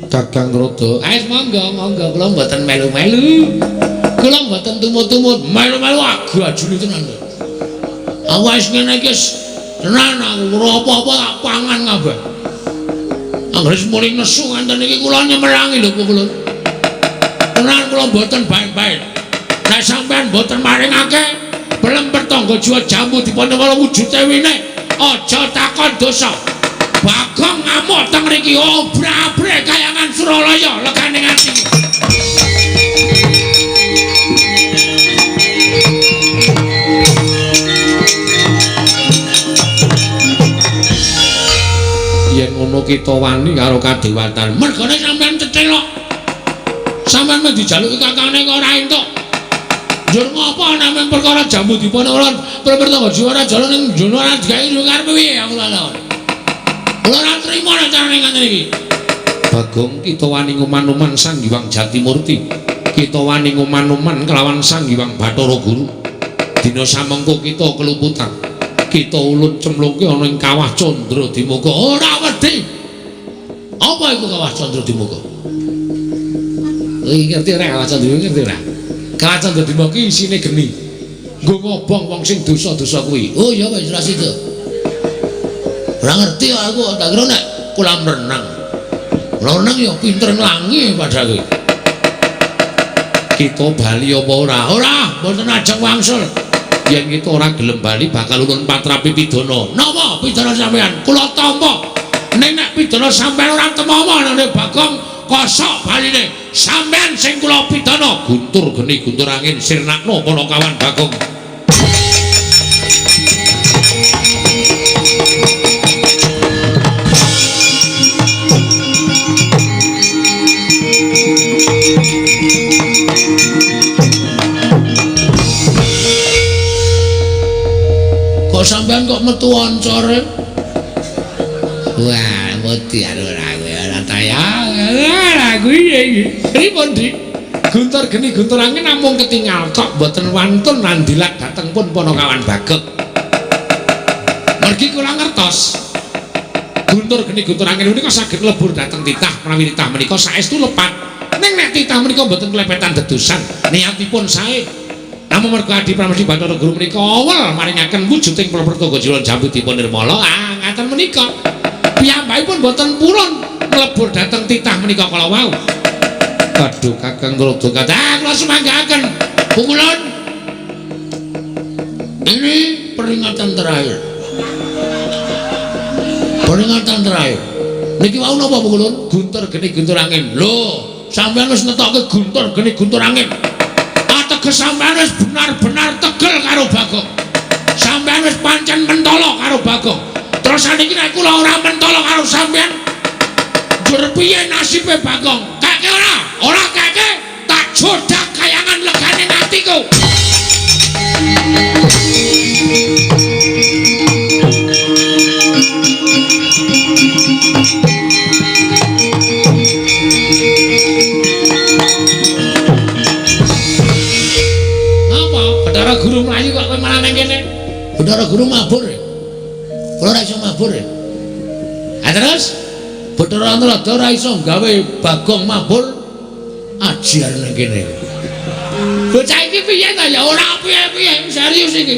Kakang Rada, "Wis monggo, monggo kula mboten melu-melu. Kula mboten tumut-tumut, melu-melu agajune tenan." Aku wis ngene iki tenan aku ora apa-apa tak pangan kabeh. Anggere muni nesu ngenten iki kula nyemelangi lho kula. Tenan kula mboten bae-bae. Nek sampean mboten maringake pelem pertangga jiwa jambu dipun nirmala wujude winih, aja takon dosa. Bagong ngamuk teng mriki obra-abre kayangan Suralaya legane ati. Yen ngono kita wani karo kadewatan. Mergane sampean cecelok. Sampean mung dijaluki kakangne kok ora entuk. Njur ngopo namung perkara jambu dipun ora pertangga jiwa ora jalan ning jono ora digawe karepe piye aku lha. Kula ora trimo nek carane ngene iki. Bagong kita wani nguman-uman Sang Hyang Jatimurti. Kita wani nguman-uman kelawan Sang Hyang Bathara Guru. Dina samengko kita keluputan. Kita ulun cemlungke ana ing Kawah Candra Dimuka. Ora wedi. Apa iku Kawah Candra Dimuka? Iki ngerti ora Kawah Candra ngerti ora? Kawah Candra Dimuka iki isine geni. Nggo ngobong wong sing dosa-dosa kuwi. Oh iya wis ora sida. Ora ngerti aku, tak kira nek kolam renang. Kolam renang ya pinter nglangi padha kuwi. Kita bali apa ora? Ora, mboten ajeng wangsul. Yen kita ora gelem bali bakal ulun patrapi pidana. Napa pidana sampean? Kula tampa. Ning nek pidana sampean ora temawa nang Bagong kosok baline. Sampean sing kula pidana. Guntur geni guntur angin sirnakno Panakawan Bagong. Kok sampean kok metu oncore? Wah, mati ora kowe ora tayang. Ora kuwi iki. Pripun, Dik? Guntur geni guntur angin namung ketingal tok mboten wantun nandilak dhateng pun Panakawan Bagong. Mergi kula ngertos. Guntur geni guntur angin menika saged mlebur dhateng titah menawi titah menika saestu lepat. Ning nek titah menika mboten klepetan dedusan, niatipun sae. Namung merga Adi Pramesti Bathara Guru menika awel maringaken wujuding Prapertangga Jiwa Jambu dipun nirmala. Ah, ngaten menika. Piyambakipun boten purun mlebur dhateng titah menika kala wau. Aduh, Kakang Rada kathah kula sumanggaaken. Pukulun. Ini peringatan terakhir. Peringatan terakhir. Niki wau napa Pukulun? Guntur geni guntur angin. Lho, sampeyan wis ngetokke guntur geni guntur angin. Ateges sampeyan wis benar-benar tegel karo Bagong. Sampeyan wis pancen mentolo karo Bagong. Terus saniki nek kula ora mentolo karo sampeyan, njur piye nasibe Bagong? Kake ora? Ora kake, tak jodak kayangan legane atiku. Napa? Bathara Guru mlayu kok kowe malah nang kene? Bathara Guru mabur. Kula ora iso mabur. Ha terus Bathara Antarada ora iso gawe Bagong mabur ajiar nang kene. Bocah iki piye ta ya ora piye-piye serius iki.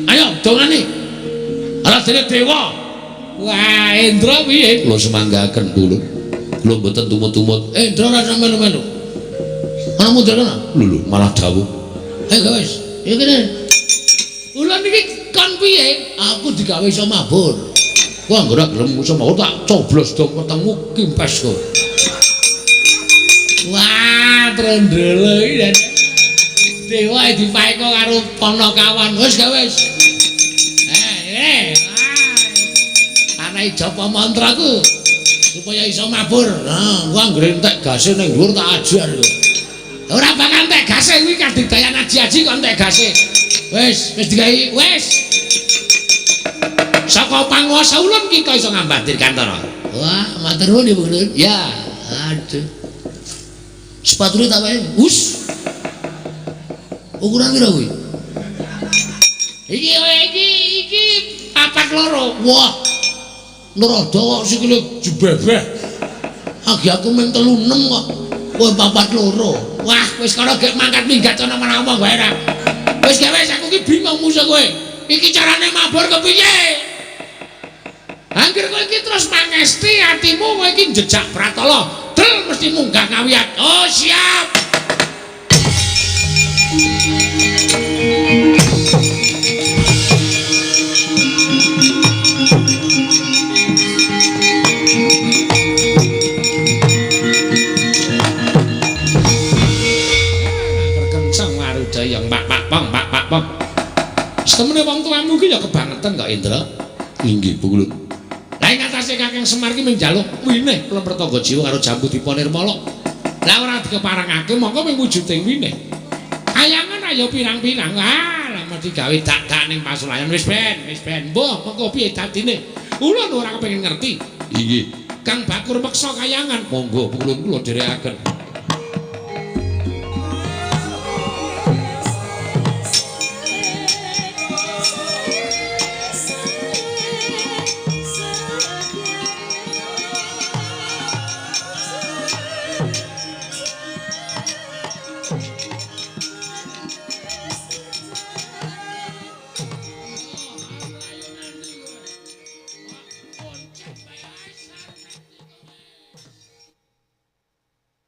Ayo dongane. Ala dene dewa. Wah, Indra piye? Kula semanggaken dulu. Kula mboten tumut-tumut. Indra ora sampe melu-melu. Ana mundur ana? Lho lho, malah dawuh. Ayo wis, iki kene. Ulun iki kon piye? Aku digawe iso mabur. Wah, anggere gelem iso mabur tak coblos dong wetengmu kimpes kok. Wah, trendele iki. Dewa dipaeka karo Panakawan. Wis ga wis. Eh, ana japa mantraku supaya iso mabur. Nah, gua anggere entek gase ning dhuwur tak ajar kok. Ora bakal entek gase kuwi kadidayan aji-aji kok entek gase. Wis, wis digawe, wis. Saka panguwasa ulun kita iso ngambah dirgantara. Wah, matur nuwun ya, Bu Ulun. Ya, aduh. Sepatune tak wae. Us. Ukuran pira kuwi? Iki iki iki 42. Wah. Nerada kok sikile jebebeh. Agi aku mung 36 kok. Kowe 42. Wah, wis kono gek mangkat minggat ana menawa wae ra. Wis gawe aku ki bingung musuh kowe. Iki carane mabur kepiye? Angger kowe iki terus mangesti atimu kowe iki njejak pratala. Del mesti munggah ngawiyat. Oh, siap. Berkencang warudaya pak pak pong pak pak pong. Setemene wong tuamu ki ya kebangetan kok Indra. Inggih, Bu Ulun. Lah ing atase Kakang Semar ki mung njaluk winih Plempertangga Jiwa karo Jambu Dipa Nirmala. Lah ora dikeparengake mongko mung wujuding winih. Kayangan ayo pirang-pirang. Wah, lah mesti gawe dak-dak ning pasulayan wis ben, wis ben. Mbuh, mengko piye dadine? Ulun ora kepengin ngerti. Inggih. Kang Bakur meksa kayangan. Monggo Bu Ulun kula dherekaken.